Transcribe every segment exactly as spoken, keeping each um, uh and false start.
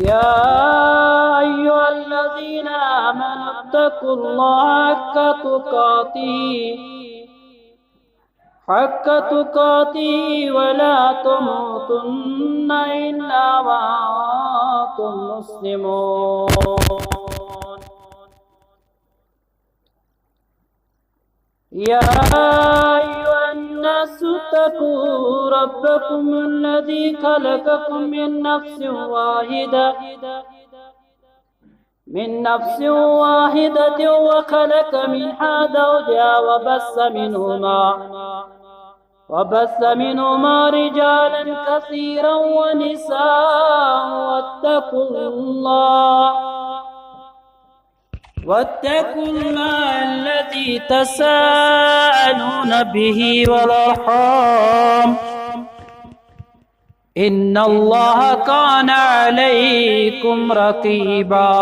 يا أيها الذين آمنوا اتقوا الله حق تقاته، حق تقاته ولا تموتن إلا وأنتم مسلمون. يا أيها الناس اتقوا ربكم الذي خلقكم من نفس واحدة، من نفس واحدة وخلق منها زوجها وبث منهما، وبث منهما رجالا كثيرا ونساء، واتقوا الله، واتقوا الله الذي تساءلون به والأرحام، إن الله كان عليكم رقيبا.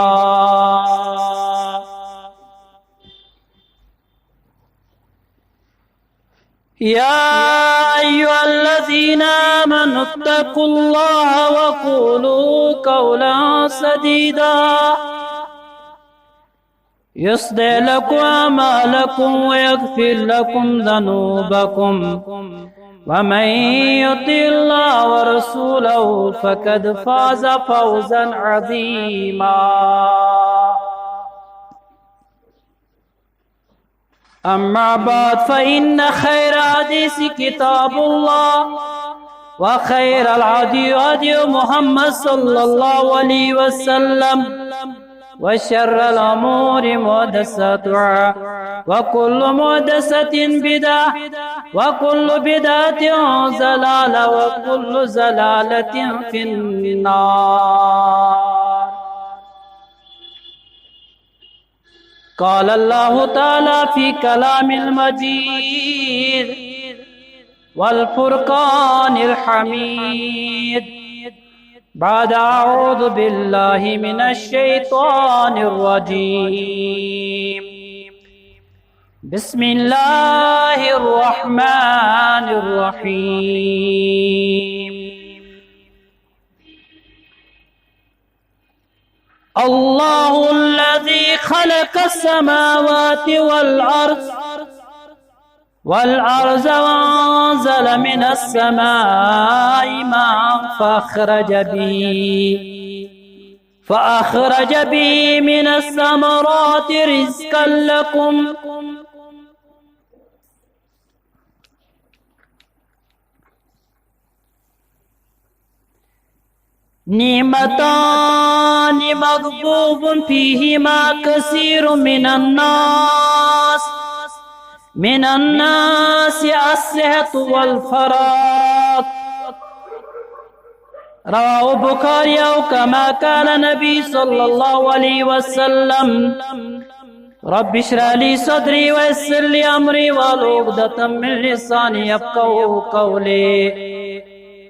يا أيها الذين آمنوا اتقوا الله وقولوا قولا سديدا، يصلح لكم أعمالكم ويغفر لكم ذنوبكم، ومن يطع الله ورسوله فقد فاز فوزا عظيما. أما بعد، فإن خير الحديث كتاب الله، وخير الهدي هدي محمد صلى الله عليه وسلم، وشر الأمور محدثاتها، وكل محدثة بدعة، وكل بدعة ضلالة، وكل ضلالة في النار. قال الله تعالى في كلام المجيد والفرقان الحميد، بعد أعوذ بالله من الشيطان الرجيم. بسم الله الرحمن الرحيم. الله الذي خلق السماوات والأرض، والأرض وأنزل من السماء ماء فأخرج به، فأخرج به من الثمرات رزقا لكم. نعمتان مغبون فيهما كثير من الناس، من الناس الصحة والفراغ. رواه البخاري، أو كما قال النبي صلى الله عليه وسلم. رب اشرح لي صدري ويسر لي أمري واحلل عقدة من لساني يفقهوا قولي.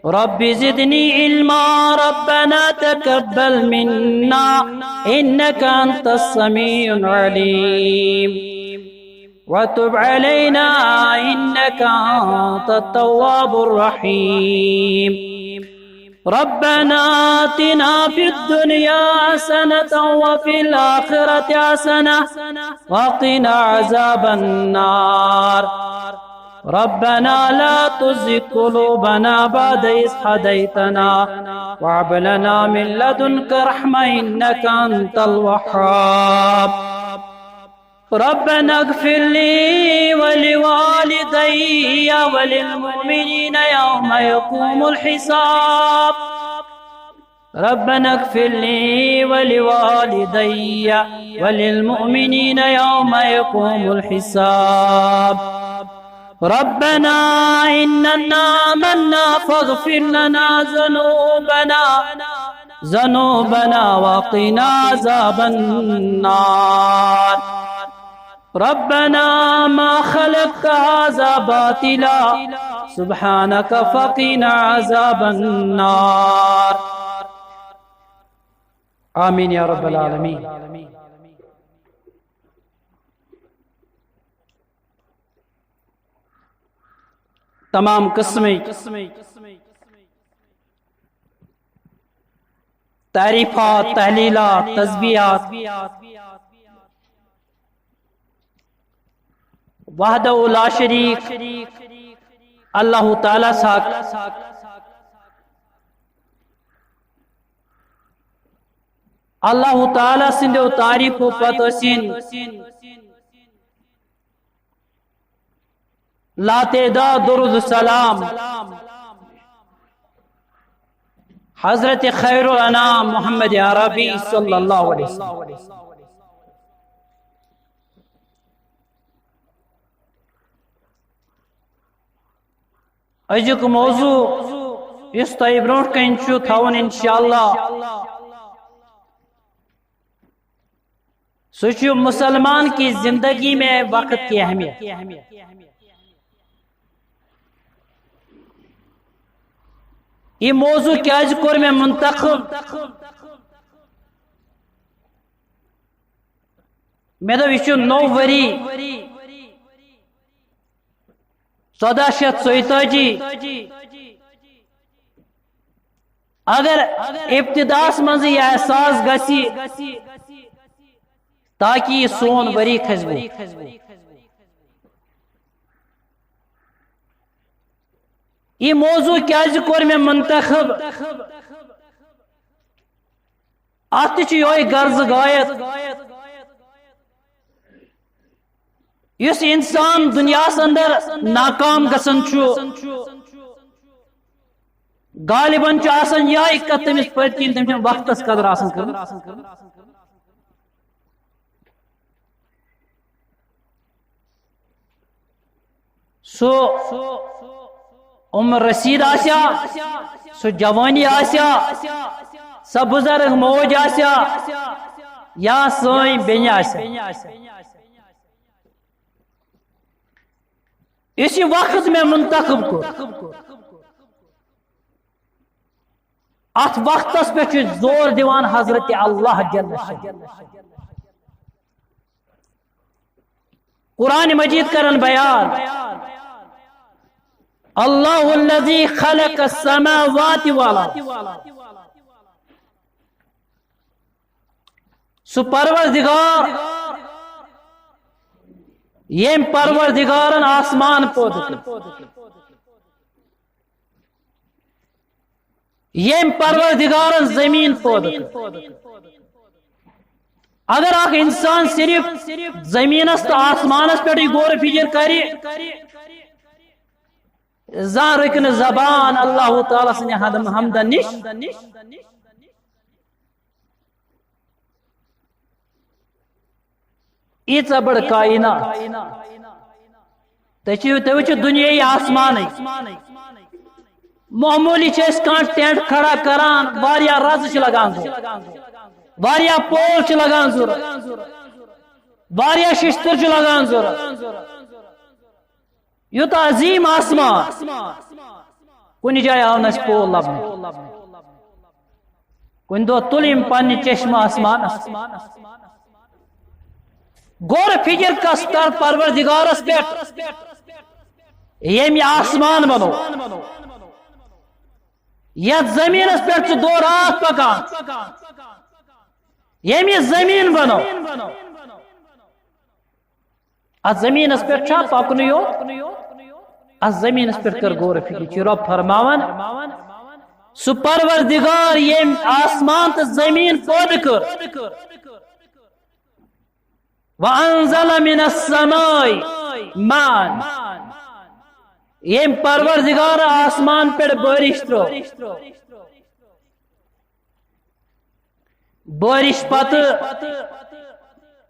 رب زدني علما. ربنا تقبل منا إنك أنت السميع العليم، وتب علينا إنك أنت التواب الرحيم. ربنا آتنا في الدنيا حسنة وفي الآخرة حسنة وقنا عذاب النار. ربنا لا تزغ قلوبنا بعد إذ هديتنا وهب لنا من لدنك رحمة إنك أنت الوهاب. ربنا اغفر لي ولوالدي وللمؤمنين يوم يقوم الحساب. ربنا اغفر لي ولوالدي وللمؤمنين يوم يقوم الحساب. ربنا إننا آمنا فاغفر لنا ذنوبنا، ذنوبنا وقنا عذاب النار. ربنا ما خلقت هذا باطلا، سبحانك فقنا عذاب النار. آمين يا رب العالمين. تمام قسمٕکۍ تعریفات، تحلیلات، تسبیحات، وحدہ لا شریک اللہ تعالیٰ ہس حق۔ اللہ تعالیٰ سٕنٛدیو تعریفو پتہٕ ٲسِن لاتعداد درود و سلام حضرت خیر الانام محمد عربی صلی اللہ علیہ وسلم۔ أزیُک موضوع یُس تۄہہِ برونٛٹھ کَنہِ چھُ تھاوُن انشاءاللہ، سُہ چھُ مسلمان کی زندگی میں وقت کی اہمیت۔ یہِ موضوع کیازِ کوٚر مےٚ منتخب؟ مےٚ دوٚپ، یہِ چھُ نوٚو ؤری، ژۄداہ شیٚتھ ژۄیتٲجی۔ اگر ابتداہس منٛز یہِ احساس گژھِ، تاکہ یہِ سون ؤری کھسہِ برونٛہہ۔ یہِ موضوع کیازِ کوٚر مےٚ منتخب؟ اتھ تہِ چھُ یِہوٚے غرض غایت، یُس انسان دُنیاہس اندر ناکام گژھان چھُ، غالباً چھُ آسان یِہوٚے کتھ تٔمِس پٔتۍ کِنۍ، تٔمۍ چھُنہٕ وقتس قدر آسان کٔرمٕژ۔ سُہ عمر رسید آسیا، سُہ جوانی آسیا، سۄ بزرگ موج آسیا، یا سٲنۍ بیٚنہِ آسیا، یُس یہِ وقت مےٚ منتخب کوٚر، اتھ وقتس پٮ۪ٹھ چھُ زور دِوان حضرت اللہ جل شانہ۔ قرآن مجید کرن بیان، اللہ الذی خلق السماوات والارض، سُہ پروردگار، ییٚمۍ پروردگارن آسمان پٲدٕ کٔر، ییٚمۍ پروردگارن زمین پٲدٕ کٔر۔ اگر اکھ انسان صرف زمینس تہٕ آسمانس پٮ۪ٹھٕے غور و فکر کرِ، زانٛہہ رُکہِ نہٕ زبان اللہ تعالیٰ سٕنٛدِ حمد-، حمدن نِش۔ ییٖژاہ بٔڑ کائنات۔ تُہۍ چھِو، تُہۍ وٕچھِو دُنیاہی آسمانٕے۔ معموٗلی چھِ أسۍ کانٛہہ ٹینٹ کھڑا کران، واریاہ رَزٕ چھِ لگان ضوٚرَتھ، واریاہ پول چھِ لگان ضوٚرَتھ، واریاہ شِشتٕر چھِ لگان ضوٚرَتھ۔ یوٗتاہ عظیٖم آسمان، کُنہِ جایہِ آو نہٕ اَسہِ پول لبنہٕ۔ کُنہِ دۄہ تُل یِم پننہِ چشمہٕ آسمانس۔ غور فکر کس کر پروردگارس پٮ۪ٹھ، ییٚمۍ یہِ آسمان بنوو، یتھ زمینس پٮ۪ٹھ چھُ دۄہ راتھ پکان، ییٚمۍ یہِ زمین بنٲو۔ اتھ زمینس پٮ۪ٹھ چھا پکنُے یوت؟ اتھ زمینس پٮ۪ٹھ کر غور و فکر، چھُ رب فرماوان، سُہ پروردگار ییٚمۍ آسمان تہٕ زمین پٲدٕ کٔر۔ وَأَنزَلَ مِنَ السَّمَاءِ مَاءً، ییٚمۍ پروردگار آسمان پٮ۪ٹھ بٲرِش ترٲو۔ بٲرِش پتہٕ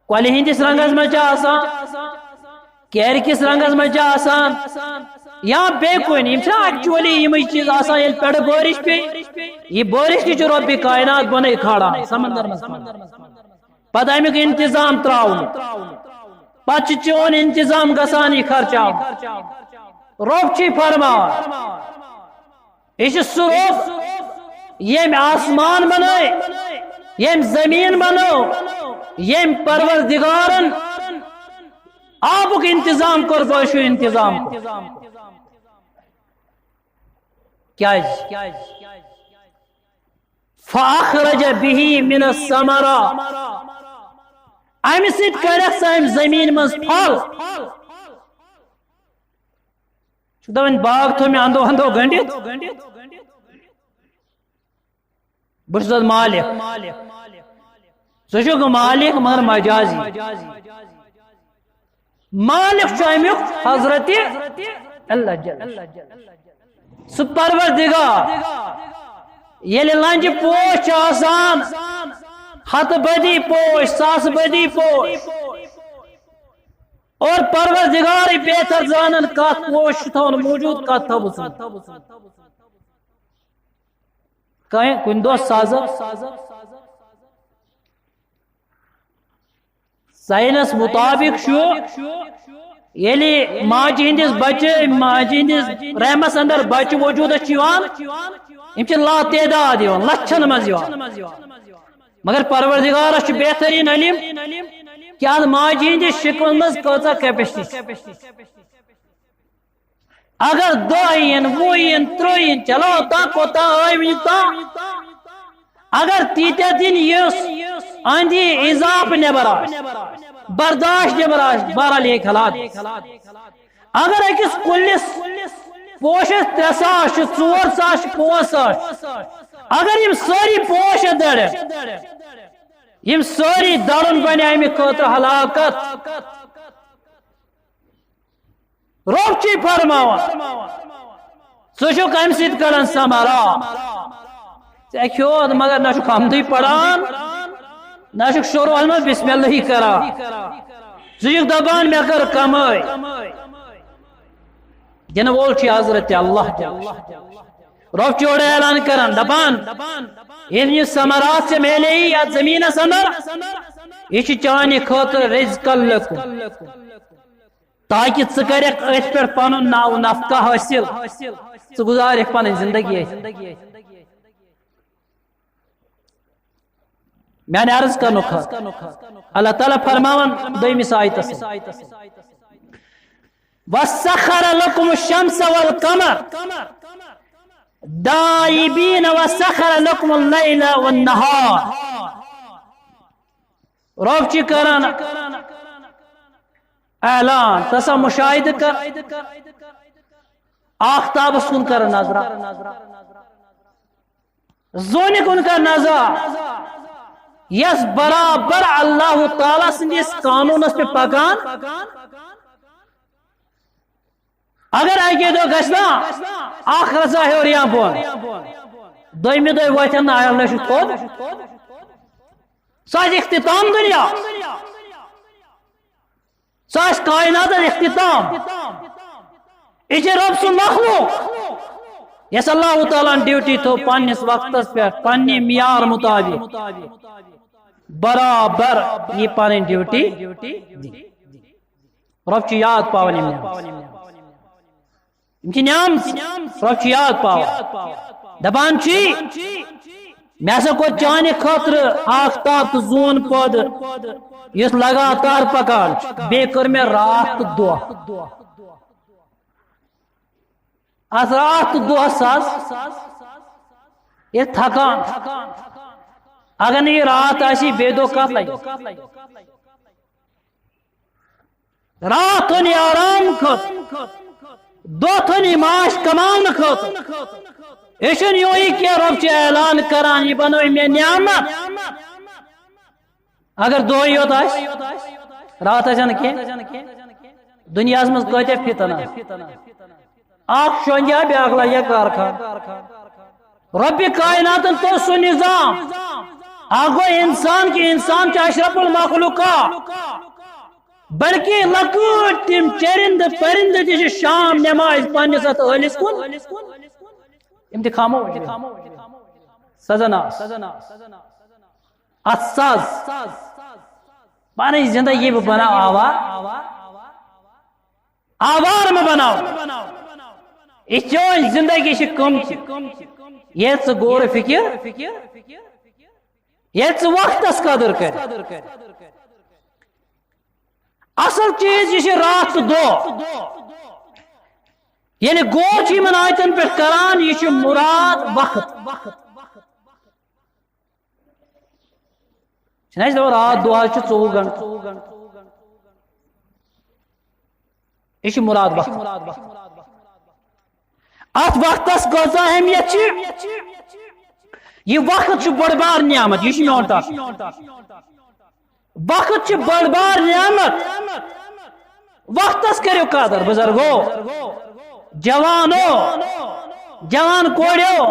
کۄلہِ ہٕنٛدِس رنٛگس منٛز چھِ آسان، کیرِ کِس رنٛگس منٛز چھِ آسان، یا بیٚیہِ کُنہِ۔ یِم چھِنہ actually یِمٕے چیٖز آسان، ییٚلہِ پٮ۪ٹھٕ بٲرِش پیٚیہِ، یہِ بٲرِش تہِ چھُ رۄبِ کائنات بۄنٕے کھالان سمندر منٛز۔ پتہٕ اَمیُک انتظام ترٛاوُن، پتہٕ چھُ چون انتظام گژھان یہِ خرچاوُن۔ رۄب چھُے فرماوان، یہِ چھُ سُہ رۄب، ییٚمۍ آسمان بنٲے، ییٚمۍ زمیٖن بنٲو، ییٚمۍ پروردگارن آبُک انتظام کوٚر، بٲرشُک انتظام کوٚر۔ کیازِ؟ فأخرج به من الثمرات، امہِ سۭتۍ کڑکھ ژٕ امہِ زمین منٛز پھل۔ چھُکھ دپان باغ تھوٚو مےٚ اندو اندو گنڈِتھ، بہٕ چھُس اَتھ مالک۔ ژٕ چھُکھ مالک مگر مجازی۔ مالک چھُ امیُک حضرت اللہ جل۔ سُہ پروردگار، ییٚلہِ لنجہِ پوش چھِ آسان، ہتہٕ بدی پوش، ساسہٕ بدی پوش، اور پروردگارٕے بہتر زانان کتھ پوش چھُ تھاوُن موجود، کتھ تھاوُن ژھُنُن۔ کہیں کُنہِ دۄہ سزا۔ ساینس مطابق چھُ، ییٚلہِ ماجہِ ہٕنٛدِس بچہِ، ماجہِ ہٕنٛدِس رحمس اندر بچہِ وجودس چھِ یِوان، یِم چھِ لاتعداد یِوان، لچھن منٛز یِوان۔ مگر پروردگارس چھُ بہترین علم کہِ اتھ ماجہِ ہٕنٛدِس شکمس منٛز کۭژاہ capacity چھِ۔ اگر دہ یِن، وُہ یِن، ترٕٛہ یِن، چلو، تا کوتاہ آے وٕنیُک تام؟ اگر تیٖتیٛاہ دِن، یُس أنٛدی اضافہٕ نٮ۪بر آسہِ، برداشت نٮ۪بر آسہِ، بہرحال، یہِ ہیٚکہِ ہلاک گٔژھِتھ۔ اگر أکِس کُلِس پوشس ترٛےٚ ساس چھِ، ژور ساس چھِ، پانٛژھ ساس چھِ، اگر یِم سٲری پوش دٔرن، یِم سٲری دَرُن بنہِ اَمہِ خٲطرٕ ہلاکت۔ رۄب چھُے فرماوان، ژٕ چھُکھ اَمہِ سۭتۍ کڑان ثمرات۔ ژےٚ کھیوٚوتھ، مگر نہ چھُکھ حمدٕے پران، نہ چھُکھ شروعس منٛز بسم اللہٕے کران۔ ژٕ چھُکھ دپان، مےٚ کٔر کمٲے۔ دِنہٕ وول چھُ حضرت اللہ۔ رۄب چھُ اورٕ اعلان کران، دپان، ییٚلہِ یہِ ثمرات ژےٚ میلے یتھ زمینس اندر، یہِ چھُ چانہِ خٲطرٕ رزقا لکم، تاکہِ ژٕ کرکھ أتھۍ پٮ۪ٹھ پنُن ناو نفقہ حٲصِل، ژٕ گُزارکھ پنٕنۍ زندگی أتھۍ۔ میانہِ عرض کرنُک حق۔ اللہ تعالیٰ فرماوان دوٚیمِس آیتس منٛز، وسخر لکم الشمس والقمر دائبین وسخر لکم اللیل والنہار۔ رۄب چھُ کران اعلان، ژٕ سا مُشاہدٕ کر، آفتابس کُن کر نظرا، زونہِ کُن کر نظرا، یس برابر اللہ تعالیٰ سٕنٛدِس قانوٗنس پٮ۪ٹھ پکان۔ اگر اکی دۄہ گژھِ نا اکھ رژھا ہیوٚر یا بۄن، دوٚیمہِ دۄہہِ وۄتھن نہٕ اَیَل لَچھِ تھوٚد۔ سُہ آسہِ اختتام دُنیا، سُہ آسہِ کائناتس اختتام۔ یہِ چھِ رۄب سُنٛد مخلوق، یس اللہ تعالیٰ ہن ڈیوٹی تھٲو پننِس وقتس پٮ۪ٹھ، پننہِ معیار مطابق۔ برابر یہِ پنٕنۍ ڈیوٹی دِنۍ۔ رۄب چھُ یاد پاوان یِم نعمژٕ۔ یِم چھِ نعمژٕ، رۄب چھُ یاد پاوان۔ دپان چھُ، مےٚ ہسا کوٚر چانہِ خٲطرٕ آفتاب تہٕ زوٗن پٲدٕ، یُس لگاتار پکان چھُ۔ بیٚیہِ کٔر مےٚ راتھ تہٕ دۄہ۔ اتھ راتھ تہٕ دۄہس حظ ییٚلہِ تھکان، اگر نہٕ یہِ راتھ آسی، بیٚیہِ دۄہ کتھ لگہِ؟ راتھ تھٲونی آرام خٲطرٕ، دۄہ تھٲونی معاش کماونہٕ خٲطرٕ۔ یہِ چھُنہٕ یِہوٚے کینٛہہ، رۄب چھُ اعلان کران، یہِ بنٲو مےٚ نعمت۔ اگر دۄہے یوت آسہِ، راتھ آسہِ نہٕ کینٛہہ، دُنیاہس منٛز کۭتیاہ فتن آسہِ۔ اکھ شۄنگہِ ہا، بیٛاکھ لاگہِ ہا کارخان۔ رۄبِ کائناتن توٚو سُہ نظام۔ اکھ گوٚو انسان کہِ انسان چھُ اشرف المخلوقات، بلکہِ لۄکٕٹۍ تِم چرندٕ پرندٕ تہِ چھِ شام نمازِ پننِس اتھ ٲلِس کُن۔ یِم تہِ خاموش۔ سزن آس۔ اتھ سز۔ پنٕنۍ زندگی بہٕ بناو آوار۔ آوار مہ بناو۔ یہِ چٲنۍ زندگی چھِ کم چیز۔ ییٚلہِ ژٕ غور و فکر، ییٚلہِ ژٕ وقتس قدر کر۔ اصل چیز یہِ چھِ راتھ تہٕ دۄہ۔ ییٚلہِ غور چھِ یِمن آیتن پٮ۪ٹھ کران، یہِ چھُ مراد وقت۔ چھُنہ اَسہِ دَپان راتھ دۄہ حظ چھُ ژوٚوُہ گھنٹہٕ۔ یہِ چھُ مُراد وقت۔ اَتھ وقتَس کۭژاہ اہمیت چھِ۔ یہِ وقت چھُ بٔڑ بار نعمت، یہِ چھُ میون ٹاپک۔ وقت چھُ بٔڑ بار نعمت۔ وقتَس کٔرِو قدر، بُزرگو، جوانو، جوان کوڑیو،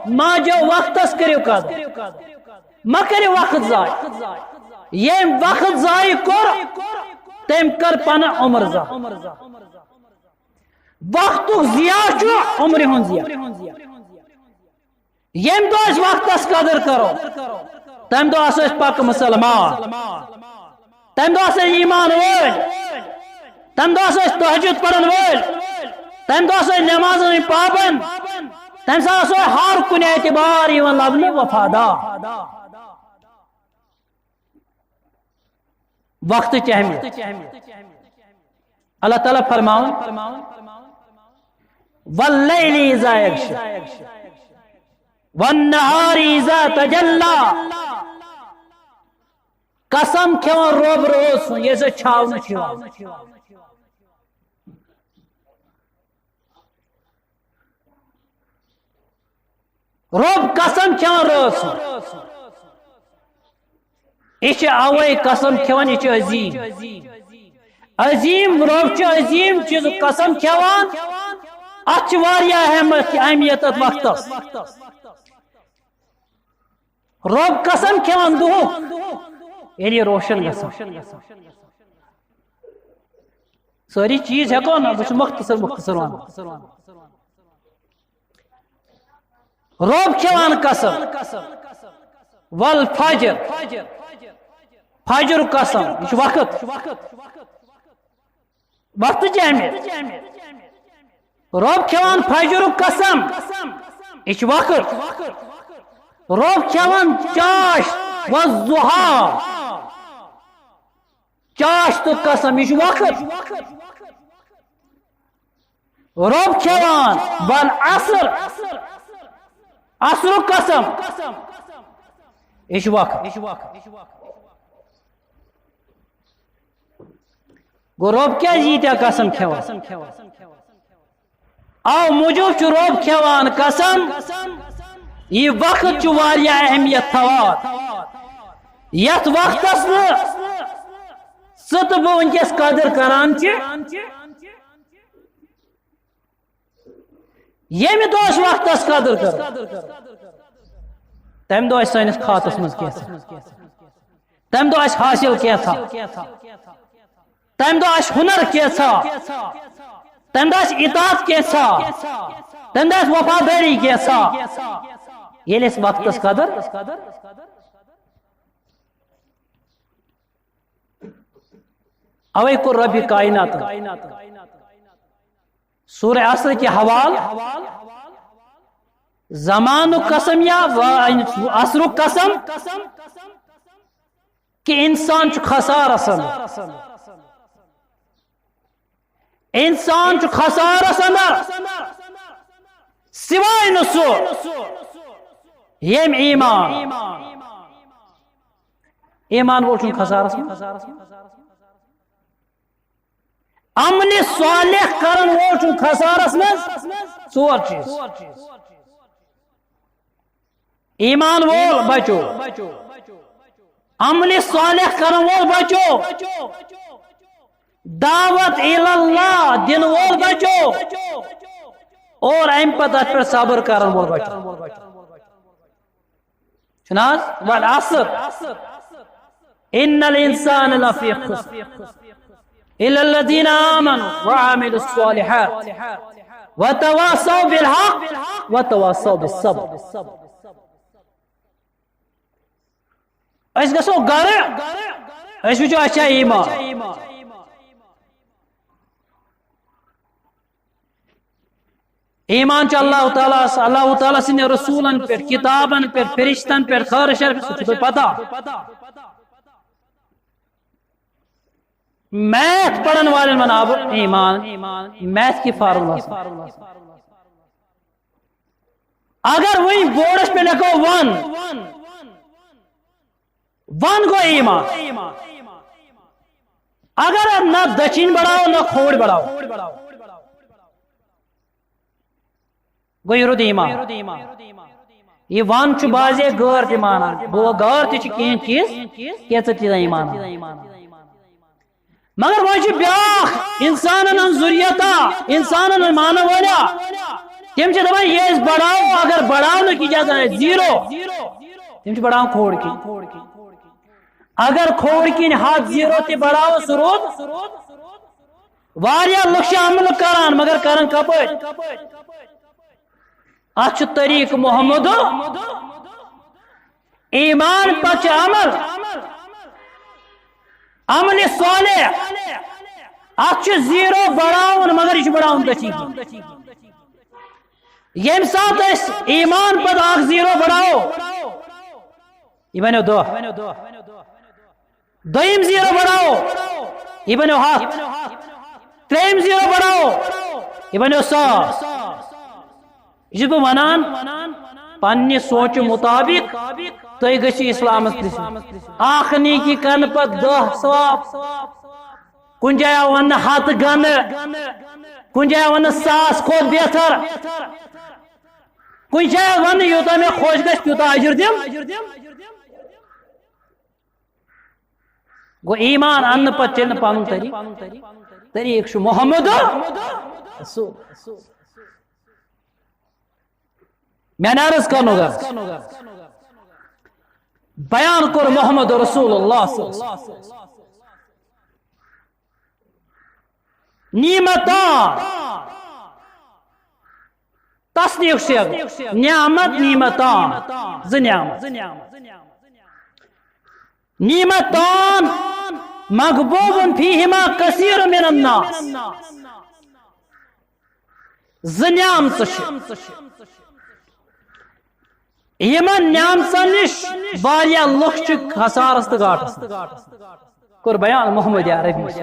ماجو، وقتَس کٔرِو قدر۔ مہ کٔرِو وقت ضایع۔ ییٚمۍ وقت ضایع کوٚر، تٔمۍ کٔر پنٕنۍ عمر ضایع۔ وقتُک ضیاع چھُ عمرِ ہُنٛد ضیاع۔ ییٚمہِ دۄہ أسۍ وقتس قدر کرو، تمہِ دۄہ آسو أسۍ پکہٕ مسلمان، تمہِ دۄہ آسو أسۍ ایمان وٲلۍ، تمہِ دۄہ آسو أسۍ تہجد پرن وٲلۍ، تمہِ دۄہ آسو أسۍ نمازن ہٕنٛدۍ پابند، تمہِ ساتہٕ آسو ہر کُنہِ اعتبار یِوان لبنہٕ وفادار۔ وقتٕچ اہمیت۔ اللہ تعالیٰ فرماوان، "واللیل اذا یغشی، والنہار اذا تجلی۔" قسم کھٮ۪وان رۄب رٲژ سُنٛد، ییٚلہِ سُہ چھاونہٕ چھُ یِوان۔ رۄب قسم کھٮ۪وان رٲژ ہُنٛد۔ یہِ چھِ اوے قسم کھٮ۪وان، یہِ چھُ عظیٖم۔ عظیٖم رۄب چھُ عظیٖم چیٖزُک قسم کھٮ۪وان۔ اَتھ چھِ واریاہ اہمیت، اہمیت اَتھ وقتَس۔ رۄب قسم کھٮ۪وان دُہُک، ییٚلہِ یہِ روشن گژھان۔ سٲری چیٖز ہٮ۪کو نہ، بہٕ چھُس مختصر مختصر وَنان۔ رۄب کھٮ۪وان قسم، والفجر، فجر قسم، یہِ چھُ وقت، وقتٕچ اہمیت۔ رۄب کھٮ۪وان فجرُک قسم، یہِ چھُ وقت۔ رۄب کھٮ۪وان چاش، والضحیٰ، چاش تہٕ قسم، یہِ چھُ وقت۔ رۄب کھٮ۪وان، والعصر، عصرُک قسم، یہِ چھُ وقت۔ گوٚو، رۄب کیٛازِ ییٖتیٛاہ قسم کھٮ۪وان؟ اَوٕ موٗجوٗب چھُ رۄب کھٮ۪وان قسم، یہِ وقت چھُ واریاہ اہمیت تھاوان۔ یَتھ وقتَس نہٕ ژٕ تہٕ بہٕ وٕنکیٚس قدٕر کران چھِ، ییٚمہِ دۄہ أسۍ وقتس قدر کرو، تمہِ دۄہ آسہِ سٲنِس کھاتس منٛز کینٛژھا، تمہِ دۄہ آسہِ حٲصِل کینٛژھا، تمہِ دۄہ آسہِ ہُنر کینٛژھا، تمہِ دۄہ آسہِ اطاعت کینٛژھا، تمہِ دۄہ آسہِ وفادٲری کینٛژھا۔ ییٚلہِ أسۍ وقتس قدر، اوے کوٚر رۄبِ کائنات سورہ عصر کہِ حوالہٕ، زمانُک قسم یا و-، عصرُک قسم، کہِ انسان چھُ خسارس اندر۔ انسان چھُ خسارس اندر، سوائے نہٕ سُہ، ییٚمۍ ایمان، ایمان وول چھُنہٕ خسارس منٛز۔ عملِ صالح کرن وول چھُنہٕ خسارس منٛز۔ ژور چیٖز۔ ایمان وول بچو، عملِ صالح کرن وول بچو، دعوت الی اللہ دِنہٕ وول بچو، اور امہِ پتہٕ اتھ پٮ۪ٹھ صبر کرن وول بچو۔ چھُنہٕ حظ؟ والعصر، ان الانسان لفی خسر، الا الذین آمنوا وعملوا الصالحات وتواصوا بالحق وتواصوا بالصبر۔ أسۍ گژھو گرٕ، أسۍ وٕچھو اَسہِ چھا ایمان۔ ایمان چھُ اللہ تعالیٰ ہس، اللہ تعالیٰ سٕنٛدٮ۪ن رسوٗلن پٮ۪ٹھ، کتابن پٮ۪ٹھ، فرشتن پٮ۪ٹھ، خٲرس شریف، سُہ چھُ تۄہہِ پتہ۔ میتھ پرن والٮ۪ن ونہٕ ہا بہٕ ایمان، میتھ کہِ فارمولاہس منٛز۔ اگر وۄنۍ بورڈس پٮ۪ٹھ لیکھو ون، ون گوٚو ایمان۔ اگر نہ دٔچھِنۍ بڑاوو، نہ کھووٕرۍ بڑاوو، گوٚو یہِ روٗد ایمان۔ یہِ ون چھُ بعضے غٲر تہِ مانان، گوٚو غٲر تہِ چھِ کینٛہہ چیٖز، کینٛژھا چیٖز ایمان۔ مگر وۄنۍ چھِ بیٛاکھ اِنسانن ہٕنٛز ذُریتا، اِنسانن ہٕنٛز مانن وٲلۍ، تِم چھِ دَپان، یہِ أسۍ بڑاوو، اگر بڑاونُک اِجازت آسہِ، زیٖرو، تِم چھِ بڑاوان کھووُر کِنۍ۔ اگر کھووُر کِنۍ ہتھ زیٖرو تہِ بڑاوو، سُہ روٗد۔ واریاہ لُکھ چھِ عمل کران، مگر کران کپٲرۍ؟ اتھ چھُ طریٖقہٕ محمد۔ ایمان پتہٕ چھُ عمل، عمل صالح۔ اتھ چھُ زیٖرو بڑاوُن، مگر یہِ چھُ بڑاوُن دٔچھِنۍ کِنۍ۔ ییٚمہِ ساتہٕ أسۍ ایمان پتہٕ اکھ زیٖرو بڑاوو، یہِ بنیو دہ۔ دوٚیِم زیٖرو بڑاوو، یہِ بنیو ہتھ۔ ترٛیٚیِم زیٖرو بڑاوو، یہِ بنیو ساس۔ یہِ چھُس بہٕ ونان، پننہِ سونچہِ مُطابق تُہۍ گٔژھِو اسلامس دِژمٕتۍ۔ اکھ نیکی کرنہٕ پتہٕ دہ ثواب۔ کُنہِ جایہِ آو وننہٕ ہتھ گنہٕ، کُنہِ جایہِ آو وننہٕ ساس کھۄتہٕ بہتر، کُنہِ جایہِ آو وننہٕ یوٗتاہ مےٚ خۄش گژھِ تیوٗتاہ اجر دِم۔ گوٚو ایمان اننہٕ پتہٕ چلہِ نہٕ پنُن طریٖقہٕ۔ طریٖقہٕ چھُ محمد رسول۔ مےٚ نہٕ عرض کرنُک غرض۔ بیان کوٚر محمد رسول اللہ صلی اللہ علیہ وسلم۔ نعمتان۔ تصنیف صیغہ۔ نعمت، نعمتان۔ زٕ نعمت۔ نعمتان مغبون فیہما کثیر من الناس۔ زٕ نعمژٕ چھِ۔ یِمن نعمژن نِش واریاہ لُکھ چھِ خسارس تہٕ گاٹس منٛز۔ کوٚر بیان محمد عربی۔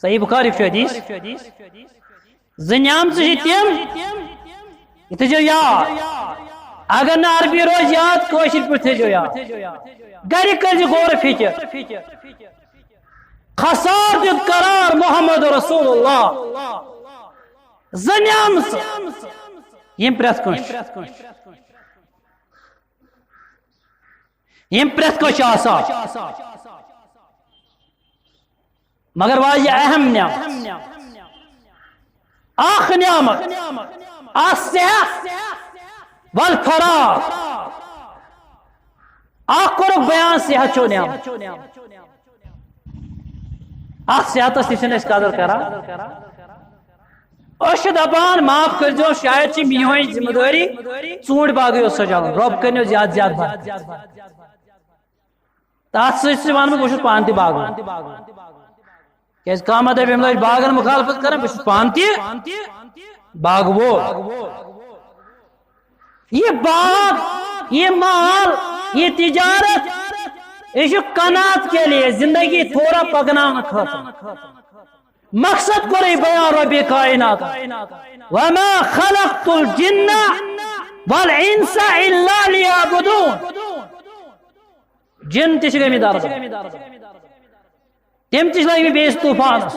صحیح بخاری چھُ حدیث۔ زٕ نعمژٕ چھِ تِم، یہِ تھٲیزیو یاد۔ اگر نہٕ عربی روزِ یاد، کٲشِر پٲٹھۍ تھٲیزیو یاد۔ گرِ کٔرزِ غور و فکر۔ خسار دیُت قرار محمد رسول اللہ۔ زٕ نعمژٕ یِم پرٛٮ۪تھ کٲنٛسہِ، یِم پرٛٮ۪تھ کٲنٛسہِ چھِ آسان۔ مگر واریاہ اہم نعمت۔ اکھ نعمت، الصحت والفراغ۔ اکھ کوٚرُکھ بیان، صحت چھو نعمت۔ اتھ صحتس تہِ چھِنہٕ أسۍ قدر کران۔ أسۍ چھِ دپان، معاف کٔرۍزیو، شاید چھِ میٲنۍ ذمہٕ دٲری ژوٗنٛٹھۍ باغٕے یوت سجاوُن۔ رۄب کٔرِنو زیادٕ زیادٕ برکت۔ تَتھ سۭتۍ سۭتۍ وَنہٕ بہٕ، بہٕ چھُس پانہٕ تہِ باغوان۔ کیٛازِ کانٛہہ ما دَپہِ، ییٚمہِ لَٹہِ باغَن مُخالفت کَران، بہٕ چھُس پانہٕ تہِ باغوو۔ یہِ باغ، یہِ مال، یہِ تجارت، یہِ چھُ قناعت کے لیے، زندگی تھوڑا پَکناونہٕ خٲطرٕ۔ مقصد کوٚرُے بیان رۄبِ کائنات، وما خلقت الجن والانس الا لیعبدون۔ جِن تہِ چھِ گٔمٕتۍ دربار، تِم تہِ چھِ لٔگمٕتۍ بیٚیِس طوٗفانَس،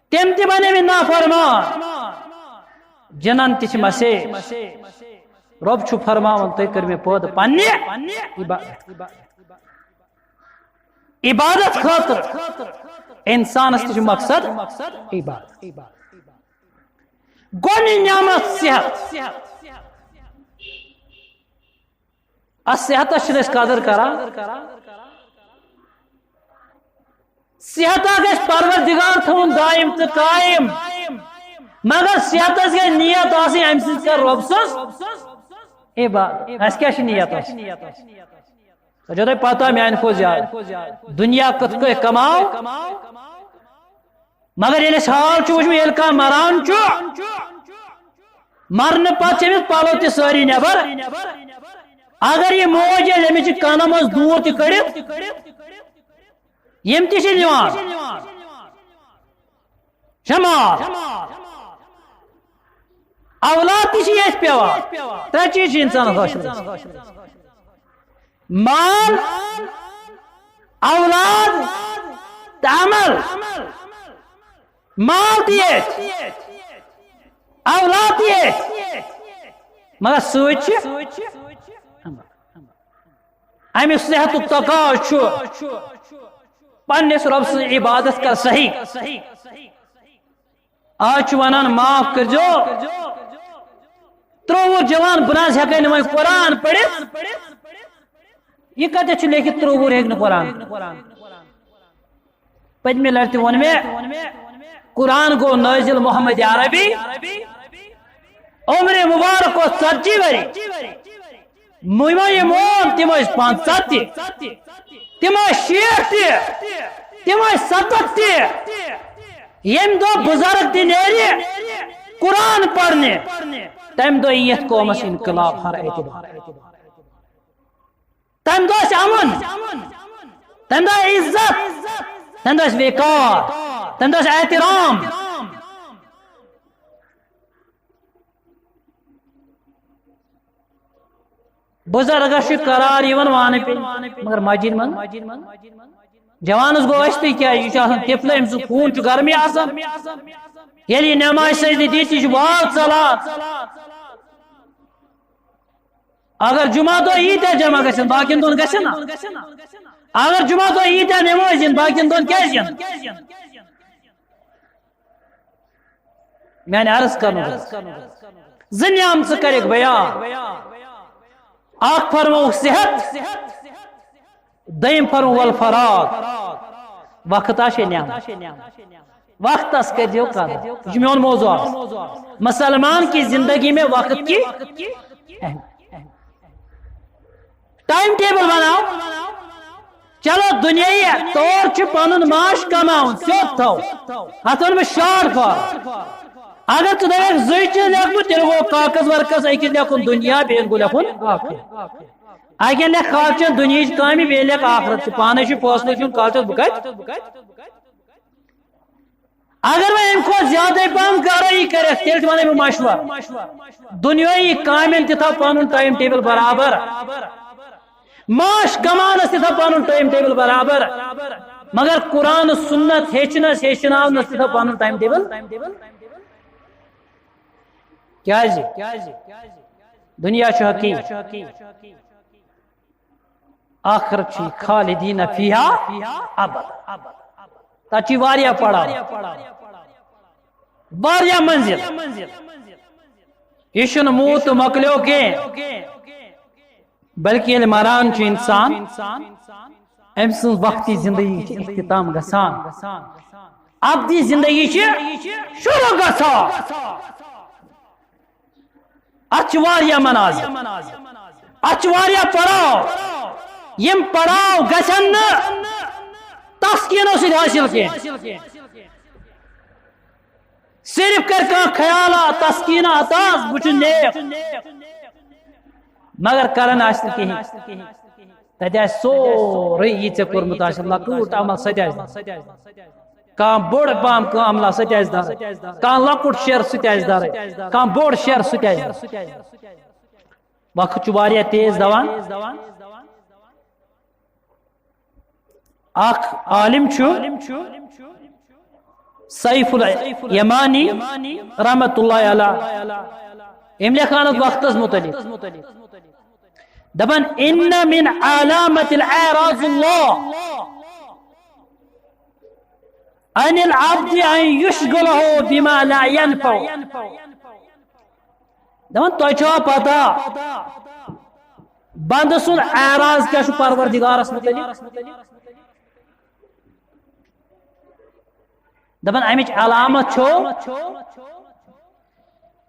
تِم تہِ بَنیمٕتۍ نافرمان۔ جِنَن تہِ چھِ مسیج۔ رۄب چھُ فرماوان، تُہۍ کٔرۍ مےٚ پٲدٕ پننہِ عبادت، عبادت خٲطرٕ۔ اِنسانَس تہِ چھُ مقصد عبادت۔ گۄڈٕنِچ نعمت صحت۔ اتھ صحتس چھِنہٕ أسۍ قدر کران۔ صحتا گژھِ پروردگار تھاوُن دائم تہٕ قائم، مگر صحتس گژھِ نیت آسٕنۍ، امہِ سۭتۍ کر رۄب سٕنٛز عبادت۔ اسہِ کیٛاہ چھِ نیت آسٕنۍ؟ سۄ چھو تۄہہِ پتہ میانہِ کھۄتہٕ زیادٕ۔ دُنیا کِتھ کٔنۍ کماو، مگر ییٚلہِ أسۍ حال چھُ وٕچھمُت، ییٚلہِ کانٛہہ مران چھُ، مرنہٕ پتہٕ چھِ أمِس پلو تہِ سٲری نٮ۪بر۔ اگر یہِ موج آسہِ، أمِس چھِ کنن منٛز دوٗر تہِ کٔڑِتھ، یِم تہِ چھِ نِوان۔ شمار۔ اولاد تہِ چھِ ییٚتہِ پٮ۪وان۔ ترٛےٚ چیٖز چھِ انسانس حٲصِل گژھان۔ مال، اولاد تہٕ عمل۔ مال تہِ ییٚتہِ، اولاد تہِ ییٚتہِ، مگر سۭتۍ چھِ عمل۔ اَمہِ صحتُک تقاضہٕ چھُ پننِس رۄب سٕنٛز عبادت کر صحیح۔ آز چھُ ونان، معاف کٔرۍزیو، ترٛووُہ جوان، بہٕ نہ حظ ہٮ۪کَے نہٕ وۄنۍ قرآن پٔرِتھ۔ یہِ کتٮ۪تھ چھُ لیکھِتھ ترٛووُہ ہیٚکہِ نہٕ قرآن؟ پٔتمہِ لٹہِ تہِ ووٚن مےٚ، قرآن گوٚو نٲزِل محمد عربی عمر مبارک اوس ژتجی ؤری۔ یِمو یہِ مون، تِم ٲسۍ پنٛژاہ تہِ، تِم ٲسۍ شیٹھ تہِ، تِم ٲسۍ ستتھ تہِ۔ ییٚمہِ دۄہ بُزرگ تہِ نیرِ قرآن پرنہِ، تَمہِ دۄہ یی یَتھ قومس انقلاب ہر اعتبار۔ تَمہِ دۄہ آسہِ امن، تَمہِ دۄہ آسہِ عزت، تَمہِ دۄہ آسہِ وقار، تَمہِ دۄہ آسہِ احترام۔ بُزرگس چھُ قرار یِوان وانہٕ پیٚٹھۍ، مگر مسجد منٛز جوانس گوٚو أسۍ تہِ کیٛاہ، یہِ چھُ آسان طفلہٕ، أمۍ سُنٛد خوٗن چھُ گرمٕے آسان۔ ییٚلہِ یہِ نماز سجدٕ دِتھ، یہِ چھُ واو ژلان۔ اگر جمعہ دۄہ ییٖتیٛاہ جمع گژھن، باقین دۄہن گژھن نا؟ اگر جمعہ دۄہ ییٖتیٛاہ نماز یِن، باقین دۄہن کیٛازِ یِن؟ میانہِ عرض کرنُک، زٕ نعمژٕ کَرٮ۪کھ بیان۔ اکھ فرمووُکھ صحت، دوٚیِم فرموو والفراغ۔ وقت آسہِ نعمت۔ وقتس کٔرۍزیو قدر۔ یہِ چھُ میون موضوع آز۔ مسلمان کی زندگی میں وقت کی اہمیت۔ ٹائم ٹیبل بناو۔ چلو، دنیاہی طور چھُ پنُن معاش کماوُن، سیوٚد تھاو۔ اتھ ونہٕ بہٕ شارٹ فارم۔ اگر ژٕ دپکھ زٕے چیٖز لیکھٕ بہٕ، تیٚلہِ گوٚو کاغذ ورقس أکِس لیکھُن دُنیا، بیٚیِس گوٚو لیکھُن آخرت۔ اکہِ لیکھ کالچن دُنیہٕچ کامہِ، بیٚیہِ لیکھ آخرت۔ ژےٚ پانے چھُے فٲصلہٕ دیُن، کالچس بہٕ کتہِ۔ اگر وۄنۍ امہِ کھۄتہٕ زیادے پہم گرٲیی کرکھ، تیٚلہِ تہِ ونہٕ بہٕ مشورٕ۔ دُنیٲیی کامٮ۪ن تہِ تھاو پنُن ٹائم ٹیبل برابر۔ معاش کمانس تہِ تھاو پنُن ٹائم ٹیبل برابر۔ مگر قرآن سنت ہیٚچھنس ہیٚچھناونس تہِ تھاو پنُن ٹائم ٹیبل۔ کیازِ؟ دنیا چھُ حقیٖر۔ آخرت چھُ خالدین فیہا ابدا۔ تَتہِ چھِ واریاہ پڑاو، واریاہ منزل۔ یہِ چھُنہٕ موٗد تہٕ مۄکلیو کینٛہہ، بلکہِ ییٚلہِ مران چھُ انسان، أمۍ سٕنٛز وقتی زندگی چھِ اختتام گژھان، ابدی زندگی چھِ شروع گژھان۔ اتھ چھِ واریاہ منازل، اتھ چھِ واریاہ پڑاو۔ یِم پڑاو گژھن نہٕ تسکیٖنو سۭتۍ حٲصِل کینٛہہ۔ صرف کر کانٛہہ خیال آ تسکیٖن آ تاز، بہٕ چھُس نیک، مگر کران آسہِ نہٕ کِہیٖنۍ۔ تتہِ آسہِ سورُے یہِ ژےٚ کوٚرمُت آسہِ، لۄکُٹ عمل سُہ تہِ آسہِ دَرٕے۔ کانٛہہ بوٚڑ پہم کانٛہہ عملہ سُہ تہِ آسہِ دَرٕے۔ کانٛہہ لۄکُٹ شعر سُہ تہِ آسہِ دَرٕے۔ کانٛہہ بوٚڑ شعر سُہ تہِ آسہِ دَرٕے۔ وقت چھُ واریاہ تیز دوان۔ اکھ عالم چھُ سیف الیمانی رحمت اللہ علیہ، أمۍ لیکھان اتھ وقتس متعلق۔ دپان، ان من علامت الاعراض اللہ عن العبد ان یشغلہ بما لا ینفع۔ دپان، تۄہہِ چھوا پتہ بندٕ سُنٛد اعراض کیٛاہ چھُ پروردگارس متعلق؟ دپان، امِچ علامت چھو،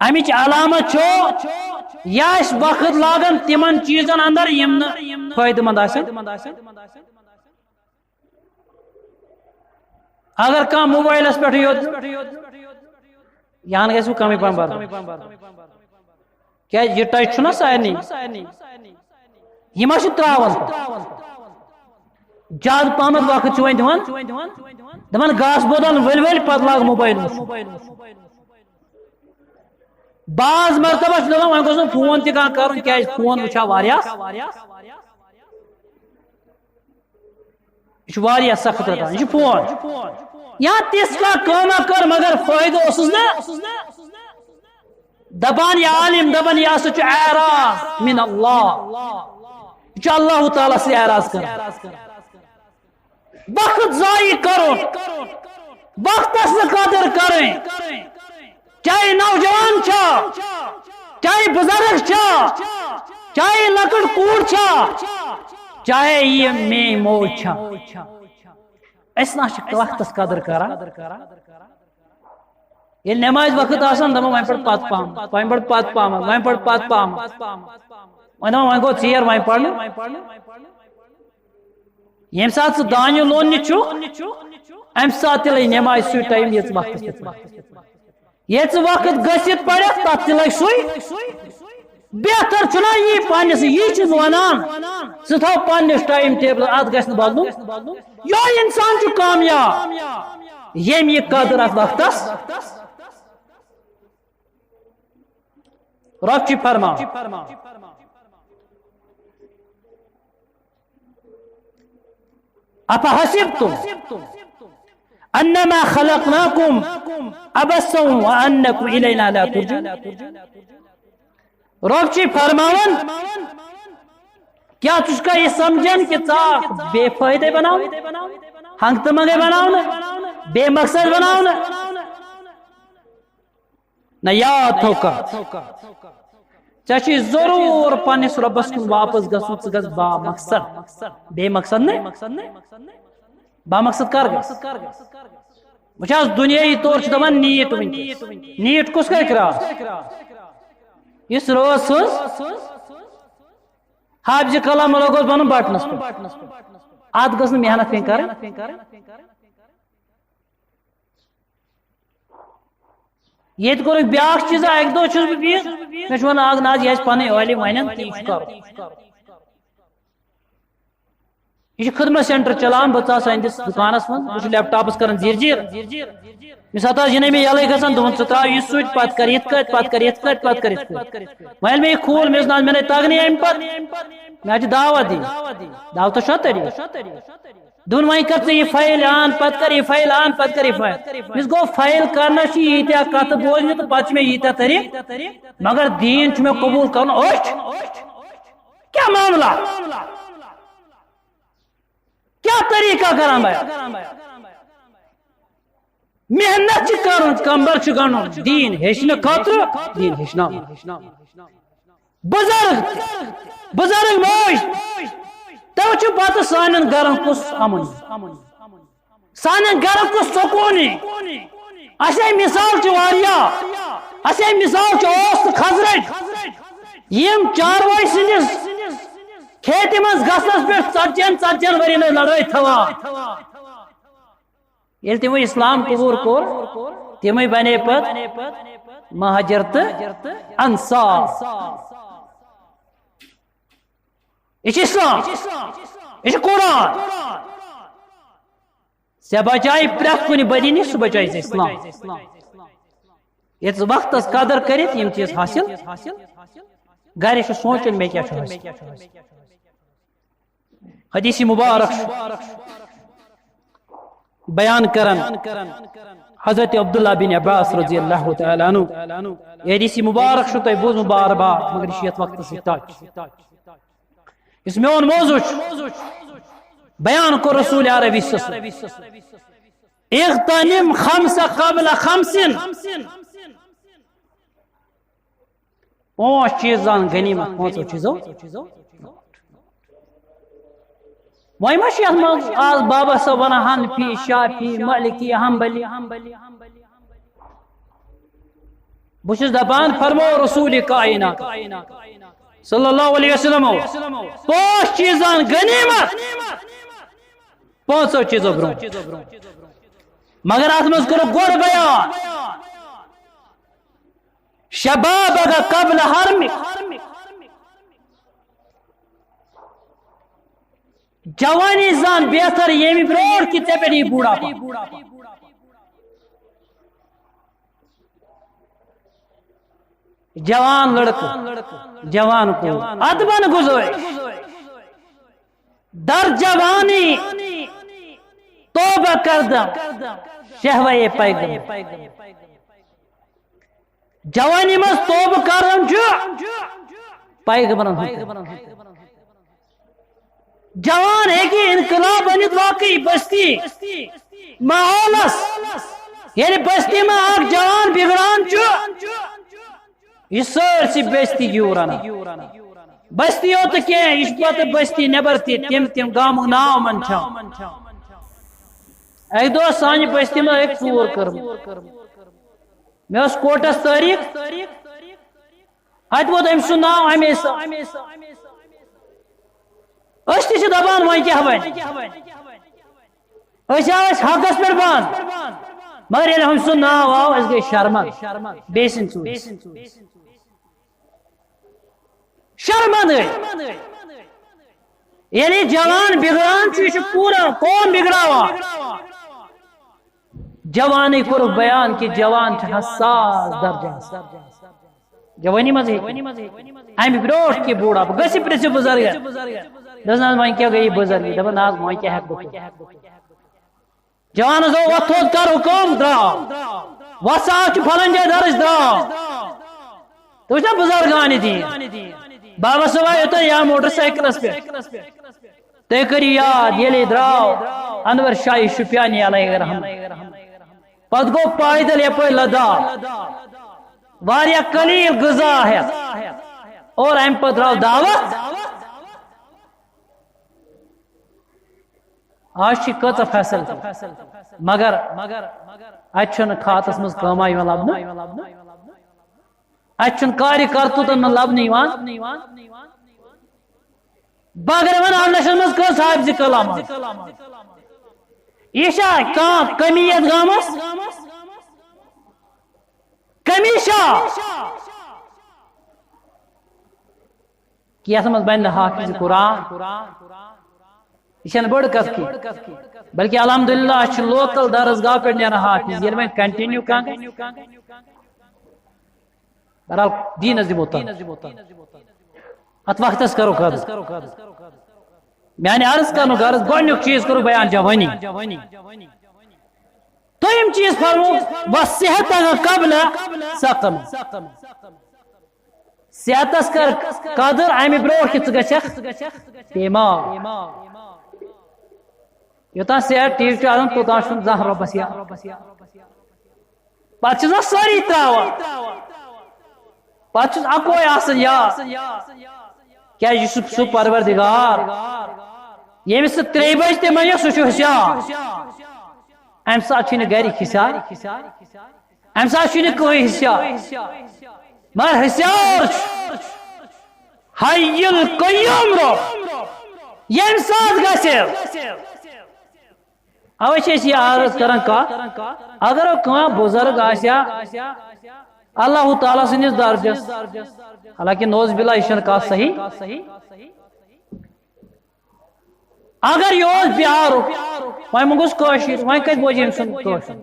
امِچ علامت چھو، یہِ آسہِ وقت لاگان تِمن چیٖزن اندر یِم نہٕ فٲیدٕ مند آسن۔ اگر کانٛہہ موبایلس پٮ۪ٹھٕے یوت، یہِ ہن گژھِ وۄنۍ کمٕے پہم برُن۔ کیازِ یہِ ٹچ چھُنہ سارنٕے۔ یہِ ما چھُ تراوان؟ زیادٕ پہمتھ وقت چھُ وۄنۍ دِوان، دپان گاسہٕ بوتل ؤلۍ ؤلۍ، پتہٕ لاگ موبایل وٕچھُن۔ بعض مرتبہ چھُ دپان وۄنۍ گوٚژھ نہٕ فون تہِ کانٛہہ کرُن، کیازِ فون وٕچھِ ہا واریاہ۔ یہِ چھُ واریاہ سخت رٹان، یہِ چھُ فون۔ یا تِژھ کانٛہہ کٲمہ کٔر مگر فٲیدٕ اوسُس نہٕ۔ دپان یہِ عالم، دپان یہِ ہسا چھُ اعراض من اللہ، یہِ چھُ اللہ تعالیٰ سۭتۍ اعراض کران۔ وقت ضایع کرُن، وقتس نہٕ قدر کرٕنۍ، چاہے نوجوان چھا، چاہے بزرگ چھا، چاہے لۄکٕٹ کوٗر چھا، چاہے یہِ میٲنۍ موج چھا، أسۍ نہ چھِ وقتس قدر کران۔ ییٚلہِ نمازِ وقت آسان، دپان وۄنۍ پَر پتہٕ پہم، وۄنۍ پَر پتہٕ پہم، وۄنۍ پَر پتہٕ پہم۔ وۄنۍ دپان وۄنۍ گوٚو ژیر، وۄنۍ پرنہٕ۔ ییٚمہِ ساتہٕ ژٕ دانہِ لوننہِ چھُکھ، امہِ ساتہٕ تہِ لگہِ نمازِ سُے ٹایم، ییٚژِ وقتس پٮ۪ٹھ۔ ییٚژِ وقت گٔژھِتھ پرکھ، تتھ تہِ لگہِ سُے۔ بہتر چھُنہ یی پننِس، یی چھُس ونان، ژٕ تھاو پننِس ٹایم ٹیبلس، اتھ گژھِ نہٕ بدلُن۔ یہوے انسان چھُ کامیاب، ییٚمۍ یہِ قدر اتھ وقتس۔ رب چھُ فرمان، افحسبتم انما خلقناکم عبثا وانکم الینا لا ترجعون۔ رب چھُ فرماوان، کیا ژٕ چھُکھا یہِ سمجھان کہِ ژٕ آکھ بے فٲیدے بناونہٕ، ہنگ تہٕ منگے بناونہٕ، بے مقصد بناونہٕ؟ نہ، یاد تھاو کتھ۔ ژےٚ چھُے ضروٗر پننِس رۄبس کُن واپس گژھُن، ژٕ گژھ با مقصد۔ بے مقصد نہٕ۔ با مقصد کر گژھ؟ وٕچھ حظ، دُنیٲیی طور چھِ دپان نیٖٹ وٕنکیٚس۔ نیٖٹ کُس کَرِ کراس؟ یُس رٲژ سٕنٛز حافظ کلام لوگوس بنُن بٹنس پٮ۪ٹھ۔ اتھ گٔژھ نہٕ محنت پیٚنۍ کرٕنۍ۔ ییٚتہِ کوٚرُکھ بیٛاکھ چیٖزا، اَکہِ دۄہ چھُس بہٕ بِہِتھ، مےٚ چھُ وَنان، اَکھ نہ حظ، یہِ آسہِ پَنٕنۍ عٲلِم وَنان، تی چھُ کَرُن۔ یہِ چھُ خدمت سینٹر چلاوان، بہٕ ژاس أہٕنٛدِس دُکانَس منٛز، بہٕ چھُس لیپ ٹاپَس کران زیٖر زیٖر۔ مےٚ ساتہٕ حظ یہِ نَے مےٚ یَلَے گژھان، دوٚپُن، "ژٕ ترٛاو یہِ سُچ، پَتہٕ کَر یِتھ کٲٹھۍ، پَتہٕ کَر یِتھ کٲٹھۍ، پَتہٕ کَر یِتھ کٲٹھۍ۔" وۄنۍ ییٚلہِ مےٚ یہِ کھوٗل، مےٚ ٲس نہٕ حظ، مےٚ نَے تَگنٕے اَمہِ پَتہٕ۔ مےٚ حظ چھِ دعوت دِنۍ۔ دعوتَس چھا طریٖقہٕ؟ دوٚپُن، وۄنۍ کر ژٕ یہِ فایل آن، پتہٕ کر یہِ فایل آن، پتہٕ کر یہِ فایل۔ مےٚ گوٚو فایل کرنس چھِ ییٖتیٛاہ کتھٕ بوزنہِ تہٕ پتہٕ چھِ مےٚ ییٖتیٛاہ طریٖقہٕ، مگر دیٖن چھُ مےٚ قبوٗل کرُن أچھ۔ کیٛاہ معاملہ؟ کیٛاہ طریٖقہ کران بیا؟ محنت چھِ کرُن، کمبر چھُ گنڈُن، دیٖن ہیٚچھنہٕ خٲطرٕ، دیٖن ہیٚچھناوُن۔ بزرگ، بزرگ موج، تو چھُ پتہٕ سانٮ۪ن گرن کُس امُن، سانٮ۪ن گرن کُس سکوٗن یی؟ اَسے مثال چھِ واریاہ، اَسے مثال چھِ اوس تہٕ خزرج۔ یِم چاروٲے سٕنٛدِس کھیتہِ منٛز گژھنس پٮ۪ٹھ ژتجی ہن، ژتجی ہن ؤرین ٲسۍ لڑٲے تھاوان۔ ییٚلہِ تِمو اسلام قبوٗل کوٚر، تِمے بنے پتہٕ مہاجر تہٕ انصار۔ یہِ چھُ اسلام، یہِ چھُ قرآن۔ ژےٚ بچایہِ پرٛٮ۪تھ کُنہِ بدی نِش، سُہ بچایہِ ژےٚ اسلام۔ ییٚتہِ وقتس قدر کٔرِتھ یِم چیٖز حٲصِل، گرِ چھُ سونٛچُن، مےٚ کیٛاہ چھُ حٲصِل۔ حدیث مبارک چھُ بیان کران حضرت عبداللہ بن عباس رضی اللہ تعالیٰ عنہ۔ یہِ حدیث مبارک چھُ تۄہہِ بوٗزمُت بار بار، مگر یہِ چھُ یتھ وقتس سۭتۍ touch۔ یُس میون موضوع چھُ، بیان کوٚر رسول عربی صلی اللہ علیہ وسلم، "اغتنم خمس قبل خمس"۔ پانٛژھ چیٖز زان غنیمت، پانٛژو چیٖزو۔ وۄنۍ ما چھِ یَتھ منٛز آز بابا صٲب وَنان حنفی، شافعی، مالکی، حنبلی؟ بہٕ چھُس دَپان، فرمو رسول کائنات صلی اللہ علیہ وسلم، پانٛژھ چیٖز زان غنیمت، پانٛژو چیٖزو برونٛہہ۔ مگر اَتھ منٛز کوٚرُکھ گۄڈٕ بیان، شبابک قبل حرمک۔ جوانی زان بہتر ییٚمہِ برونٛٹھ کہِ ژےٚ پٮ۪ٹھ یی بُڑھاپہ۔ جوان لڑکہٕ، جوان کوٗر، ادبن گُزٲرِش، در جوانی کردم شہوہ پیغمبر۔ جوانی منٛز توبہٕ کرُن چھُ پیغمبرن ہُنٛد۔ جوان ہیٚکہِ انقلاب أنِتھ واقعی بستی ماحولس۔ ییٚلہِ بستی منٛز اکھ جوان بگڑان چھُ، یہِ سٲرسٕے بستی گیوٗر انان۔ بستی یوت نہٕ کینٛہہ، یہِ چھُ پتہٕ بستی نٮ۪بر تہِ، تِم تِم گامُک ناو منٛد چھُ۔ اکہِ دۄہ سانہِ بستی منٛز أکۍ ژوٗر کٔرمٕژ۔ مےٚ ٲس کورٹس تٲریٖخ، اتہِ ووت أمۍ سُنٛد ناو ہمیشہ۔ أسۍ تہِ چھِ دپان، وۄنۍ کیٛاہ وۄنۍ؟ أسۍ آو أسۍ حقس پٮ۪ٹھ بنٛد، مگر ییٚلہِ ہُمۍ سُنٛد ناو آو، أسۍ گٔے شرمن۔ بیٚیہِ سٕنٛدۍ ژوٗرِ۔ شرمن گٔے۔ ییٚلہِ یہِ جوان بگڑان چھُ، یہِ چھُ پوٗرٕ قوم بگڑاوان۔ جوانٕے کوٚرُکھ بیان کہِ جوان چھُ حساس درجہٕ آسان۔ جوانی منٛز ہیٚکہِ۔ امہِ برونٛٹھ کہِ بوڑھاپہٕ گژھِ پرٛژھِ بُزرگن۔ دوٚپُس، "نہ حظ، وۄنۍ کیٛاہ گٔیے بُزرگی؟" دَپان، "نہ حظ، وۄنۍ کیٛاہ ہٮ۪کہٕ بہٕ کٔرِتھ؟" جوانس دوٚپ، "وۄتھ تھوٚد کر حُکم، درٛاو۔ وۄتھ سا، آز چھُ فلٲنۍ جایہِ درس، درٛاو۔" تُہۍ وٕچھ نا بُزرگانِ دیٖن؟ بابا صٲبا یوٚتن یا موٹر سایکلس پٮ۪ٹھ۔ تُہۍ کٔرِو یاد، ییٚلے درٛاو انور شاہی شُپیانی علیہ رحمت، پتہٕ گوٚو پایدل یپٲرۍ لداخ، واریاہ قلیل غذا ہٮ۪تھ، اور امہِ پتہٕ درٛاو دعوت۔ آز چھِ کۭژاہ فیسلٹی، مگر اتہِ چھُنہٕ کھاتس منٛز کٲمہ یِوان لبنہٕ۔ اتہِ چھُنہٕ کارِ کرتوٗتن منٛز لبنہٕ یِوان۔ بہٕ اگر وَنہٕ، اَنڈَسَن منٛز کٔژ حافظ کلام آسہٕ؟ یہِ چھا کانٛہہ کمی یَتھ گامَس؟ کمی چھا؟ کینٛہہ منٛز بَنہِ نہٕ حافظ قرآن۔ یہِ چھَنہٕ بٔڑ کَتھ کینٛہہ۔ بلکہِ الحمدللہ چھِ لوکل درسگاہ پٮ۪ٹھ نیران حافظ۔ ییٚلہِ وۄنۍ کنٹینیو کانٛہہ گژھِ، بہرحال، دیٖنَس دِمو تَن۔ اَتھ وقتَس کَرو قدر۔ میٛانہِ عرض کَرنُک غرض، گۄڈٕنیُک چیٖز کوٚرُکھ بیان جوٲنی۔ دوٚیِم چیٖز فرموو، "وصحتک قبل سقم۔" صحتَس کر قدر اَمہِ برونٛٹھ کہِ ژٕ گژھکھ بیمار۔ یوٚتام صحت ٹھیٖک چھُ آسان، توٚتام چھُنہٕ زانٛہہ رۄبَس یاد۔ پتہٕ چھِ آسان سٲری تراوان۔ پتہٕ چھُس اکوے آسان یاد۔ کیازِ یہِ چھُ سُہ پروردگار، ییٚمِس ژٕ ترٛیٚیہِ بجہِ تہِ منٛگکھ، سُہ چھُ ہوشیار۔ امہِ ساتہٕ چھُنہٕ گرِکۍ ہوشیار، امہِ ساتہٕ چھُنہٕ کٕہٕنۍ ہوشیار۔ مگر ہوشیار چھُ حی القیوم رۄب۔ ییٚمہِ ساتہٕ گژھِ، اوے چھِ أسۍ یہِ عرض کران کتھ، اگر کانٛہہ بُزرگ آسہِ ہا، اللہ تعالیٰ سٕنٛدِس درجس، حالانکہ نعوذ باللہ، یہِ چھَنہٕ کتھ صحیح۔ اگر یہِ اوس بِہارُک، وۄنۍ منٛگُس کٲشِر، وۄنۍ کتہِ بوزِ أمۍ سُنٛد کٲشُر؟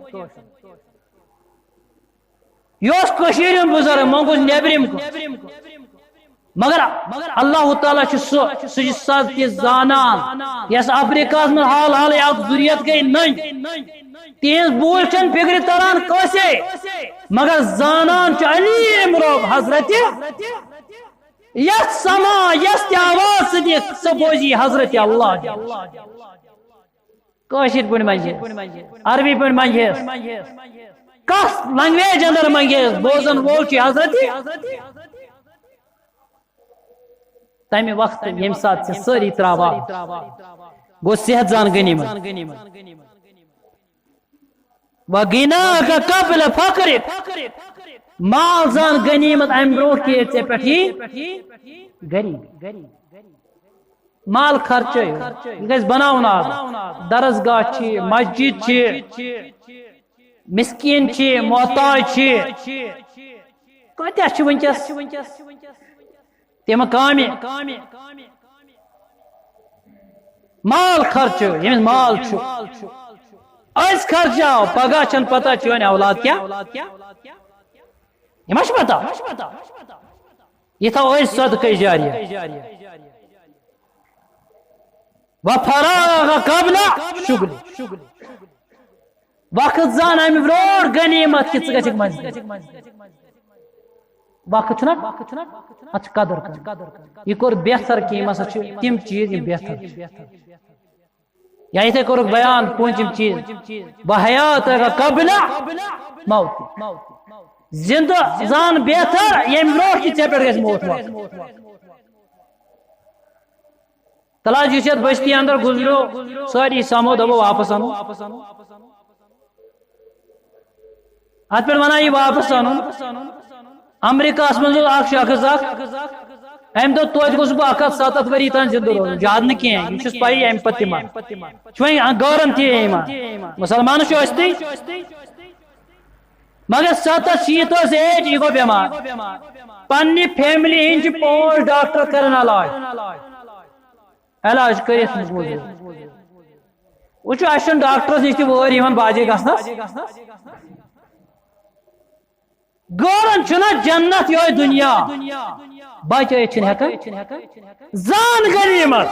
یہِ اوس کٔشیٖرِ ہُنٛد بُزرگ، منٛگُس نیٚبرِم کٲنٛسہِ۔ مگر اللہ تعالیٰ چھُ سُہ، سُہ چھُ سۄ تہِ زانان، یۄس افریقہس منٛز حال حالٕے اکھ ذُریت گٔے نٔنۍ۔ تِہنٛز بوٗلۍ چھَنہٕ فِکرِ تران کٲنٛسے، مگر زانان چھُ علیم رۄب حضرت۔ یَتھ سما، یَتھ تہِ آواز سۭتۍ سۄ بوزی حضرت اللہ۔ کٲشِر پٲٹھۍ منٛگہِ، عربی پٲٹھۍ منٛگہِ، کس لنگویج اندر منٛگہِ، بوزن وول چھُ حضرت۔ تمہِ وقتہٕ ییٚمہِ ساتہٕ ژےٚ سٲری تراوان، گوٚو صحت زان غنیمت۔ وغناک قبل فقرک، مال زان غنیمت امہِ برونٛٹھ کہِ ژےٚ پٮ۪ٹھ یی غریٖب۔ مال خرچٲیِو، یہِ گژھِ بناوُن آز۔ درسگاہ چھِ، مسجد چھِ، مسکین چھِ، محتاج چھِ۔ کۭتیاہ چھِ وٕنکیٚس تِم کامہِ؟ مال خرچٲیِو، ییٚمِس مال چھُ۔ أزۍ خرچاو، پگاہ چھَنہٕ پتہ چٲنۍ اولاد کیٛاہ۔ یہِ ما چھِ پتہ؟ یہِ تھاو أسۍ صدقے جاریہ۔ وفراغ قبل شغل۔ وقت زان امہِ برونٛٹھ غنیمت کہِ ژٕ گژھکھ مسجد۔ وقت چھُنہ، اتھ چھِ قدر کرٕنۍ۔ یہِ کوٚر بہتر کہِ یِم ہسا چھِ تِم چیٖز یِم بہتر چھِ۔ یا یِتھے کوٚرُکھ بیان پوٗنٛژِم چیٖز، وحیاتک قبل موت۔ زندٕ زان بہتر ییٚمہِ برونٛٹھ کہِ ژےٚ پٮ۪ٹھ گژھِ موت واتُن۔ تلاش یُس یتھ بستی اندر گزریو، سٲری سمو دپو واپس انو۔ اتھ پٮ۪ٹھ ونان یہِ واپس انُن۔ امریکہس منٛز اوس اکھ شخص اکھ، أمۍ دوٚپ توتہِ گوٚژھ بہٕ اکھ ہتھ ستتھ ؤری تام زندٕ روزُن، زیادٕ نہٕ کینٛہہ، یہِ چھُس پَیی امہِ پتہٕ تہِ مرٕ۔ چھُ وۄنۍ گارنٹی یہِ یِوان۔ مسلمانس چھُ ٲسۍتھٕے۔ مگر ستتھ شیٖتھ اوس ایج، یہِ گوٚو بٮ۪مار۔ پننہِ فیملی ہٕنٛدۍ چھِ پانٛژھ ڈاکٹر کران علاج۔ علاج کٔرِتھ موٗجوٗب۔ وٕچھو، اَسہِ چھُنہٕ ڈاکٹرس نِش تہِ وٲرۍ یِوان باجے گژھنس۔ گورن چھُنہ جنت یِہوٚے دُنیا، بچٲیِتھ چھِنہٕ ہٮ۪کان۔ زان غنیمت،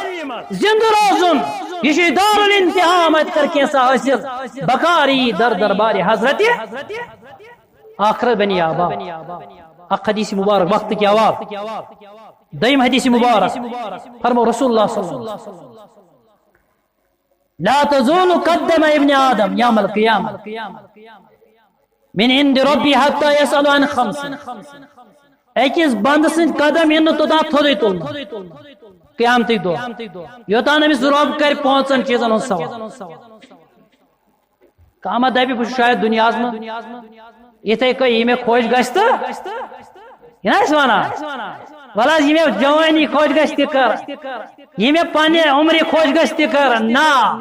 زندٕ روزُن، یہِ چھُ دارالامتحان، اَتہِ کر کینٛژھا حٲصِل۔ بکاری در دربارِ حضرت آخرت بنی آبا۔ اکھ حدیث مبارک، وقت کہِ حوالہٕ۔ دوٚیِم حدیث مبارک، فرمو رسول اللہ صلی اللہ علیہ وسلم، لا تزول قدم ابن آدم یوم القیامہ من عند ربی حتی یسأل عن خمس۔ أکِس بندٕ سٕنٛدۍ قدم یِن نہٕ توٚتام تھوٚدُے تُلنہٕ قیامتٕکۍ دۄہ، یوٚتام أمِس رۄب کرِ پانٛژن چیٖزن ہُنٛد سوال۔ کانٛہہ ما دپہِ، بہٕ چھُس شاید دُنیاہس منٛز یِتھے کٔنۍ، یہِ مےٚ خۄش گژھِ تہٕ، یہِ نہ ٲسۍ ونان، وَلہٕ حظ، یہِ مےٚ جوٲنی خۄش گژھِ تہِ کر، یہِ مےٚ پننہِ عمرِ خۄش گژھِ تہِ کر۔ نہ،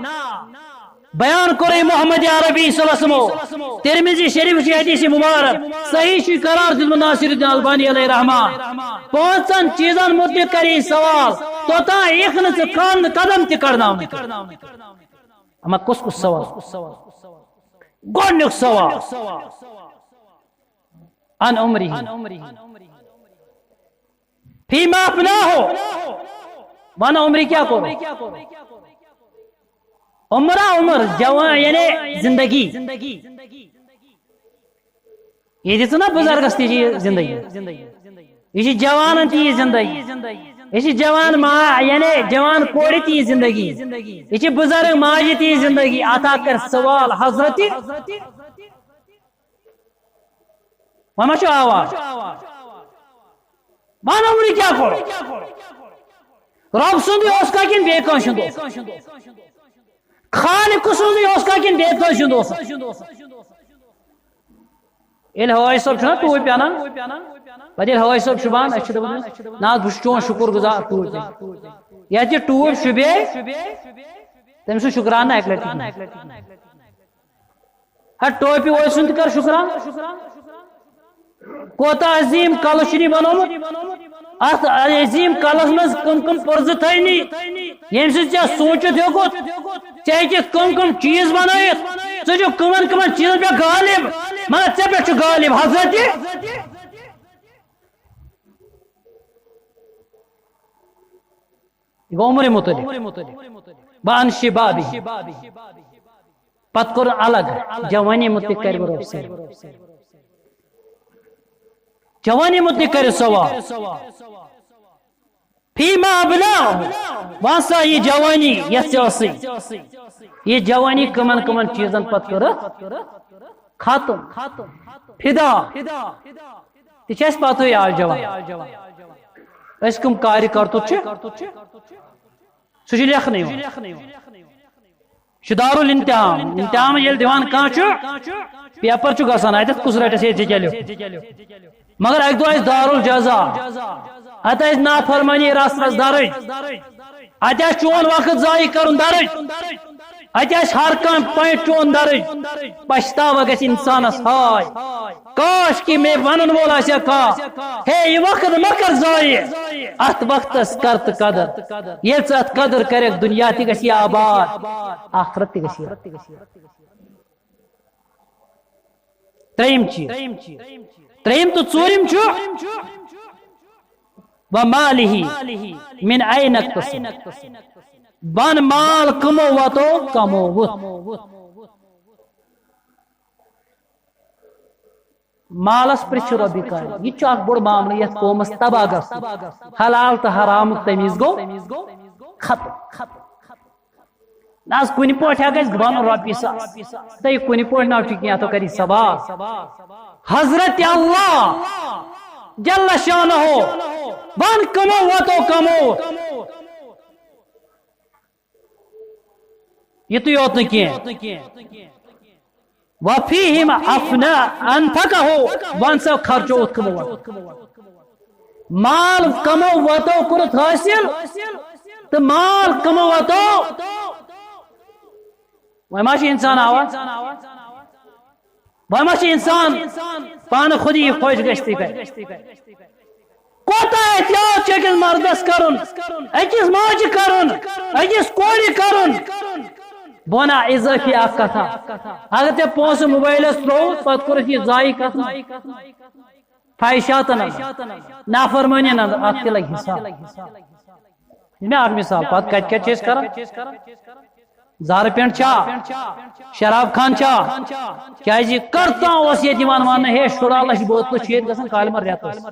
بیان کوٚرُے محمد عربی صلی اللہ علیہ وسلم، ترمذی شریف چھُ حدیث مبارک، صحیح چھُ قرار دیُتمُت ناصر الدین البانی علیہ رحمان۔ پانٛژن چیٖزن مُتعلق کرِ یہِ سوال، توٚتام یِکھ نہٕ ژٕ کانٛہہ قدم تہِ کڑناونہٕ۔ اما کُس کُس سوال؟ گۄڈنیُک سوال، عن عمرہ فیما افناہ۔ ون عمرِ کیٛاہ کوٚر؟ عمرہ، عمر، جوان، یعنی زندگی۔ یہِ دِژ نہ بُزرگس تہِ یہِ زندگی۔ یہِ چھِ جوانن تہِ یہِ زندگی۔ یہِ چھِ جوان ما-، یعنی جوان کورِ تہِ یہِ زندگی۔ یہِ چھِ بُزرگ ماجہِ تہِ یہِ زندگی۔ عطا کر سوال حضرت۔ وۄنۍ ما چھُ آواز؟ وَن عمرِ کیٛاہ کوٚر؟ رۄب سُنٛدُے اوس کا کِنہٕ بیٚیہِ کٲنٛسہِ ہُنٛد اوس؟ خالق سُنٛدُے اوس کا کِنہٕ بیٚیہِ کٲنٛسہِ ہُنٛد اوس؟ ییٚلہِ حٲج صٲب چھُنہ ٹوٗپۍ اَنان، پَتہٕ ییٚلہِ حٲج صٲب شوٗبان، أسۍ چھِ دَپان، "نہ حظ، بہٕ چھُس چون شُکُر گُزار ٹوٗپۍ اَنہِ۔" یَتھ یہِ ٹوٗپۍ شوٗبے، تٔمۍ سُنٛد شُکرانہٕ اَکہِ لَٹہِ تہِ کِہیٖنۍ۔ ہے، ٹوپہِ وٲلۍ سُنٛد تہِ کر شُکران۔ کوتاہ عظیٖم کلہٕ چھُ یہِ بنومُت۔ اتھ عظیٖم کلس منٛز کٕم کٕم پُرزٕ تھٲینی، ییٚمہِ سۭتۍ ژےٚ سوٗنٛچِتھ ہیوٚکُتھ، ژےٚ ہیٚکِتھ کٕم کٕم چیٖز بنٲیِتھ، ژٕ چھُکھ کٕمن کٕمن چیٖزن پٮ۪ٹھ غالب، مگر ژےٚ پٮ۪ٹھ چھُ غالب حضرت۔ یہِ گوٚو عمرِ متعلق۔ وعن شبابہ۔ پتہٕ کوٚر الگ، جوانی متعلق کرِ رۄب سۭتۍ۔ جوانی متعلق کرِ سوال۔ فیما ابلا، وَن سا یہِ جوانی یۄس ژےٚ ٲسٕے، یہِ جوانی کٕمن کٕمن چیٖزن پتہٕ کٔرٕتھ ختم، فدا۔ تہِ چھِ اَسہِ پَتہٕے آز جوان۔ أسۍ کٕم کارِ کرتُت چھِ، سُہ چھُ لیکھنہٕ یِوان۔ یہِ چھُ دارالامتحان۔ امتحان ییٚلہِ دِوان کانٛہہ چھُ، پیپر چھُ گژھان، اَتٮ۪تھ کُس رَٹٮ۪س ہے ژےٚ کیٛاہ لیوٚکھ؟ مگر اَکہِ دۄہ آسہِ دارالجزا، اَتہِ آسہِ نافرمٲنی رَژھ رَژھ دَرٕج۔ اَتہِ آسہِ چون وقت ضایع کَرُن دَرٕج۔ اَتہِ آسہِ ہر کانٛہہ پوینٹ چون دَرٕج۔ پچھتاوا گژھِ اِنسانَس ہاے۔ کاش کہ مےٚ وَنَن وول آسہِ ہا کانٛہہ، ہے، یہِ وقت مہ کر ضایع۔ اَتھ وقتَس کر تہٕ قدر۔ ییٚلہِ ژٕ اَتھ قدر کَرَکھ، دُنیا تہِ گژھِ آباد، آخرت تہِ گژھِ۔ ترٛیٚیِم چیٖز۔ ترٛیٚیِم تہٕ ژوٗرِم چھُ، ومالہ من این اکتسب۔ وَن مال کٕمو وَتو کمووُتھ۔ مالس پرٛژھِ رۄبِ کائنات۔ یہِ تہِ چھُ اکھ بوٚڑ معاملہٕ یتھ قومس تباہ گژھُن۔ حلال تہٕ حرامُک تمیٖز گوٚو ختم۔ نہ حظ، کُنہِ پٲٹھۍ ہا گژھِ بنُن رۄپیہِ ساس۔ تہٕ کُنہِ پٲٹھۍ نہ چھُ کینٛہہ، تو کری سوال۔ حضرت اللہ جل شانہ، بن کمو وتو کمو۔ یُتُے یوت نہٕ کینٛہہ۔ وفیہم افنا انفقہ، وَن سا خرچووُتھ کمو وتو۔ مال کمو وتو کوٚرُتھ حٲصِل، تہٕ مال کمو وتو۔ وۄنۍ ما چھُ انسان آوا؟ وۄنۍ ما چھُ انسان پانہٕ خود یہِ خۄش گژھِ تہِ کرِ؟ کوتاہ احتیاط چھُ أکِس مردس کرُن، أکِس ماجہِ کرُن، أکِس کورِ کرُن؟ بہٕ ونہٕ اضٲفی اکھ کتھا۔ اگر ژےٚ پونٛسہٕ موبایلس ترٛووُتھ، پتہٕ کوٚرُتھ یہِ ضایع، کتھ منٛز؟ فحشاتن اندر، نافرمٲنین اندر، اتھ تہِ لگہِ حساب۔ یہِ مےٚ اکھ مثال، پتہٕ کتہِ کتہِ چھِ أسۍ کران؟ زہرٕ پٮ۪نٛٹ چھا؟ شراب خان چھا؟ کیازِ کرتام اوس ییٚتہِ یِوان وننہٕ، ہے، شُراہ لچھ بوتلہٕ چھِ ییٚتہِ گژھان کالہِ منٛز رٮ۪تس۔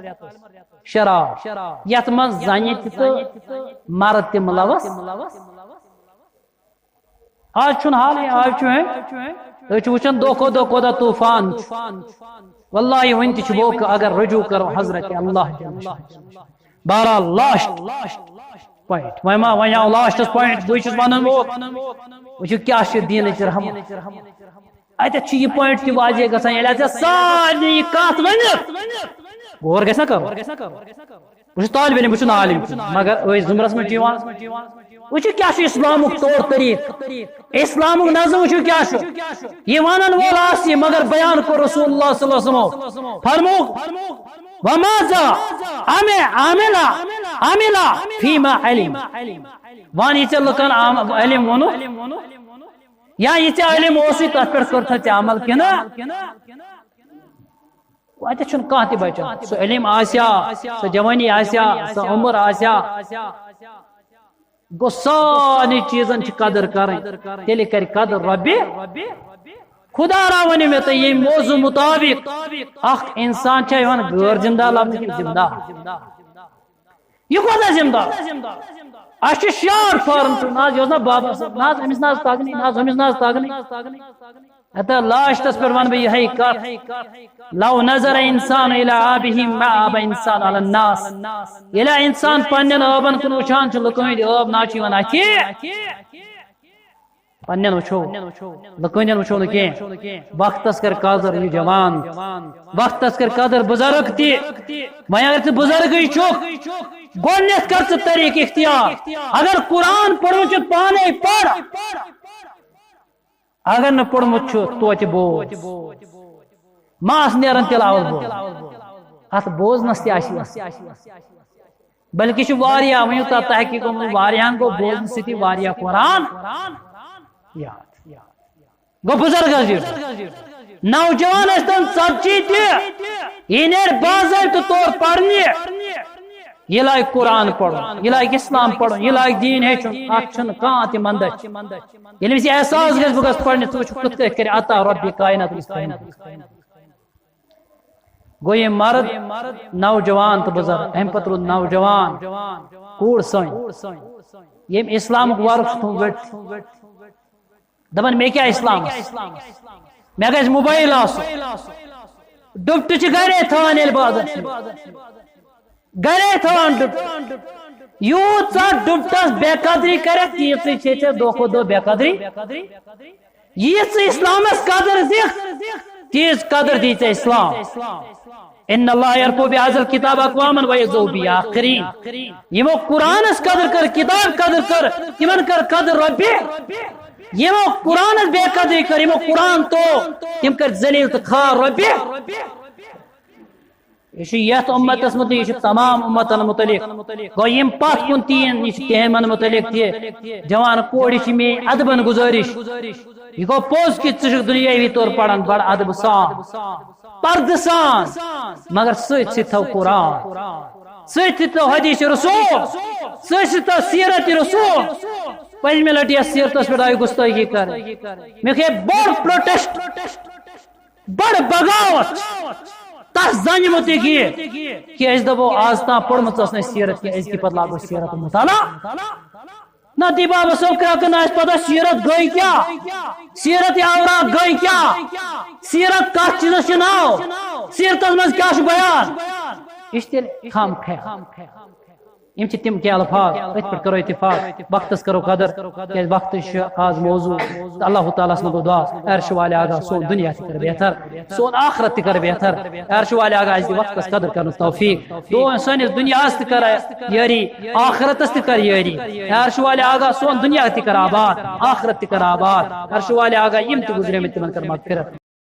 شراب، یتھ منٛز زنہِ تہِ تہٕ مرد تہِ مُلوث۔ آز چھُنہٕ حالٕے، آز چھُ، ہے، أسۍ چھِ وٕچھان دۄہ کھۄتہٕ دۄہ کوٗتاہ طوٗفان چھُ۔ واللہ وٕنہِ تہِ چھُ موقعہٕ، اگر رجوع کرو حضرت اللہ جل شانہ۔ بہرحال، لاسٹ پوینٹ۔ وۄنۍ ما، وۄنۍ آو لاسٹس پوینٹ، بٕے چھُس ونان وول۔ وٕچھِو کیٛاہ چھُ دیٖنٕچ رحمت۔ اتٮ۪تھ چھُ یہِ پوینٹ تہِ واضح گژھان، ییٚلہِ ژےٚ سارنٕے یہِ کتھ ؤنِتھ، غور گژھِ نا کرُن۔ بہٕ چھُس طالب علم، بہٕ چھُس نہٕ عالم کینٛہہ، مگر أتھۍ زُمرس منٛز چھُ یِوان۔ وٕچھِو کیٛاہ چھُ اسلامُک طور طریقہٕ، اسلامُک نظم وٕچھِو کیٛاہ چھُ۔ یہِ ونن وول آسہِ، مگر بیان کوٚر رسول اللہ صلی اللہ علیہ وسلم۔ فرموو، وماذا عمل، عمل، عمل فيما علم۔ وَن، یہِ ژےٚ لُکن عام-، علم ووٚنُکھ، یا یہِ ژےٚ علم اوسُے، تتھ پٮ۪ٹھ کوٚرتھا ژےٚ عمل کِنہٕ؟ وۄنۍ چھُنہٕ کانٛہہ تہِ بچان۔ سُہ علم آسیا، سۄ جوانی آسیا، سۄ عمر آسیا، گوٚو سارنٕے چیٖزن چھِ قدر کرٕنۍ۔ تیٚلہِ کرِ قدر رۄبِ۔ خدا را ؤنِو مےٚ تُہۍ، ییٚمہِ موضوع مطابق اکھ انسان چھا یِوان غٲر زِمدار لبنہٕ کِنہٕ زِمدار؟ یہِ کوٗتاہ ذمہٕ دار؟ اَسہِ چھُ شیار فارم چھُ، نہ حظ، یہِ اوس نہ بابا صٲب، نہ حظ، أمِس نہ حظ تَگنٕے، نہ حظ، ہُمِس نہ حظ تَگنٕے۔ ہتا لاسٹس پٮ۪ٹھ وَنہٕ بہٕ یِہے کَتھ، لو نظر انسان الی آبہ ما آب انسان علی الناس۔ ییٚلہِ انسان پننٮ۪ن ٲبن کُن وٕچھان چھُ، لُکہٕ ہٕنٛدۍ ٲب نہ چھِ یِوان اَتھِ۔ پننٮ۪ن وٕچھو، لُکہٕ ہٕنٛدٮ۪ن وٕچھو نہٕ کینٛہہ۔ وقتس کر قدر، یہِ جوان، وقتس کر قدر بُزرگ تہِ۔ وۄنۍ اگر ژٕ بُزرگٕے چھُکھ، گۄڈٕنٮ۪تھ کر ژٕ طریٖقہٕ اختیار۔ اگر قرآن پوٚرمُت چھُ، پانے پَر۔ اگر نہٕ پوٚرمُت چھُ، توتہِ بوز۔ ما آس نیران تلاوت بوز۔ اتھ بوزنس تہِ آسہِ وقت۔ بلکہِ چھُ واریاہ، وۄنۍ یوٗتاہ تحقیق گوٚمُت، واریاہن گوٚو بوزنہٕ سۭتی واریاہ قرآن یاد۔ گوٚو بُزرگس یُن۔ نوجوان ٲسۍ تن ژتجی تہِ، یہِ نیرِ باضٲبطہٕ طور پرنہِ، یہِ لاگہِ قرآن پرُن، یہِ لاگہِ اسلام پرُن، یہِ لاگہِ دیٖن ہیٚچھُن، اتھ چھُنہٕ کانٛہہ تہِ مندچھ۔ ییٚلہِ أمِس یہِ احساس گژھِ، بہٕ گژھٕ پرنہِ، ژٕ وٕچھ کُتھ کٔنۍ کرِ عطا ربِ کائنات۔ گوٚو یہِ مرد نوجوان تہٕ بُزرگ، امہِ پتہٕ روٗد نوجوان کوٗر سٲنۍ، ییٚمۍ اسلامُک ورُق چھُ تھوٚومُت ؤٹِتھ۔ دپان، مےٚ کیٛاہ اسلامس؟ مےٚ گژھِ موبایل آسُن۔ ڈُپٹہٕ چھِ گرے تھاوان ییٚلہِ بازر چھِ۔ گرے تھاوان ڈُپٹہٕ۔ یوٗت ژٕ ڈُپٹس بے قدری کرکھ، تیٖژٕے چھے ژےٚ دۄہ کھۄتہٕ دۄہ بے قدری۔ ییٖژ ژٕ اسلامس قدر دِکھ، تیٖژ قدر دی ژےٚ اسلام۔ ان اللہ یرفع بہذا الکتاب اقواما ویضع بہ آخرین۔ یِمو قرآنس قدر کٔر، کتاب قدر کٔر، تِمن کٔر قدر رۄبِ۔ یِمو قرآنس بے قدری کٔر، یِمو قرآن تو، تِم کٔر ذلیل تہٕ خوار رۄبِ۔ یہِ چھُ یتھ اُمتس مُتعلق، یہِ چھُ تمام اُمتن مُتعلق۔ گوٚو یِم پتھ کُن تہِ یِن، یہِ چھُ تِمن مُتعلق تہِ۔ جوان کورِ چھِ میٲنۍ ادبن گُزٲرِش۔ یہِ گوٚو پوٚز کہِ ژٕ چھُکھ دُنیٲوی طور پران بڑٕ ادبہٕ سان، پردٕ سان، مگر سۭتۍ سۭتۍ تھاو قرآن، سۭتۍ سۭتۍ تھاو حدیث رسول، سۭتۍ سۭتۍ تھاو سیرت رسول۔ پٔتمہِ لٹہِ یتھ سیرتس پٮ۪ٹھ آیہِ گُستٲخی کرٕنۍ، مےٚ گٔے بوٚڑ پروٹیسٹ۔ بڑٕ بغاوت۔ تس زنہِ متعلق یہِ کہ أسۍ دپو آز تام پٔرمٕژ ٲس نہٕ اَسہِ سیرت کینٛہہ، أزکہِ پتہٕ لاگو سیرت مطالعہ۔ نہ دی بابا صٲب کرٛکھ نہ اَسہِ پتہ سیرت گٔے کیٛاہ، سیرت اوراق گٔے کیٛاہ، سیرت کتھ چیٖزس چھُ ناو، سیرتس منٛز کیٛاہ چھُ بیان، یہِ چھُ تیٚلہِ خام خیال۔ یِم چھِ تِم کینٛہہ الفاظ، أتھۍ پٮ۪ٹھ کرو اتفاق، وقتس کرو قدر، کیٛازِ وقتس چھُ آز موضوع۔ تہٕ اللہ تعالیٰ ہس منٛز گوٚو دعا، عرش والے آقا سون دنیا تہِ کر بہتر، سون آخرت تہِ کر بہتر۔ عرش والے آقا اَسہِ دِ وقتس قدر کرنُک توفیق۔ دو سٲنِس دنیاہس تہِ کر یٲری، آخرتس تہِ کر یٲری۔ عرش والے آقا سون دنیا تہِ کر آباد، آخرت تہِ کر آباد۔ عرش والے آقا یِم تہِ گُزریمٕتۍ تِمن کر مغفرت۔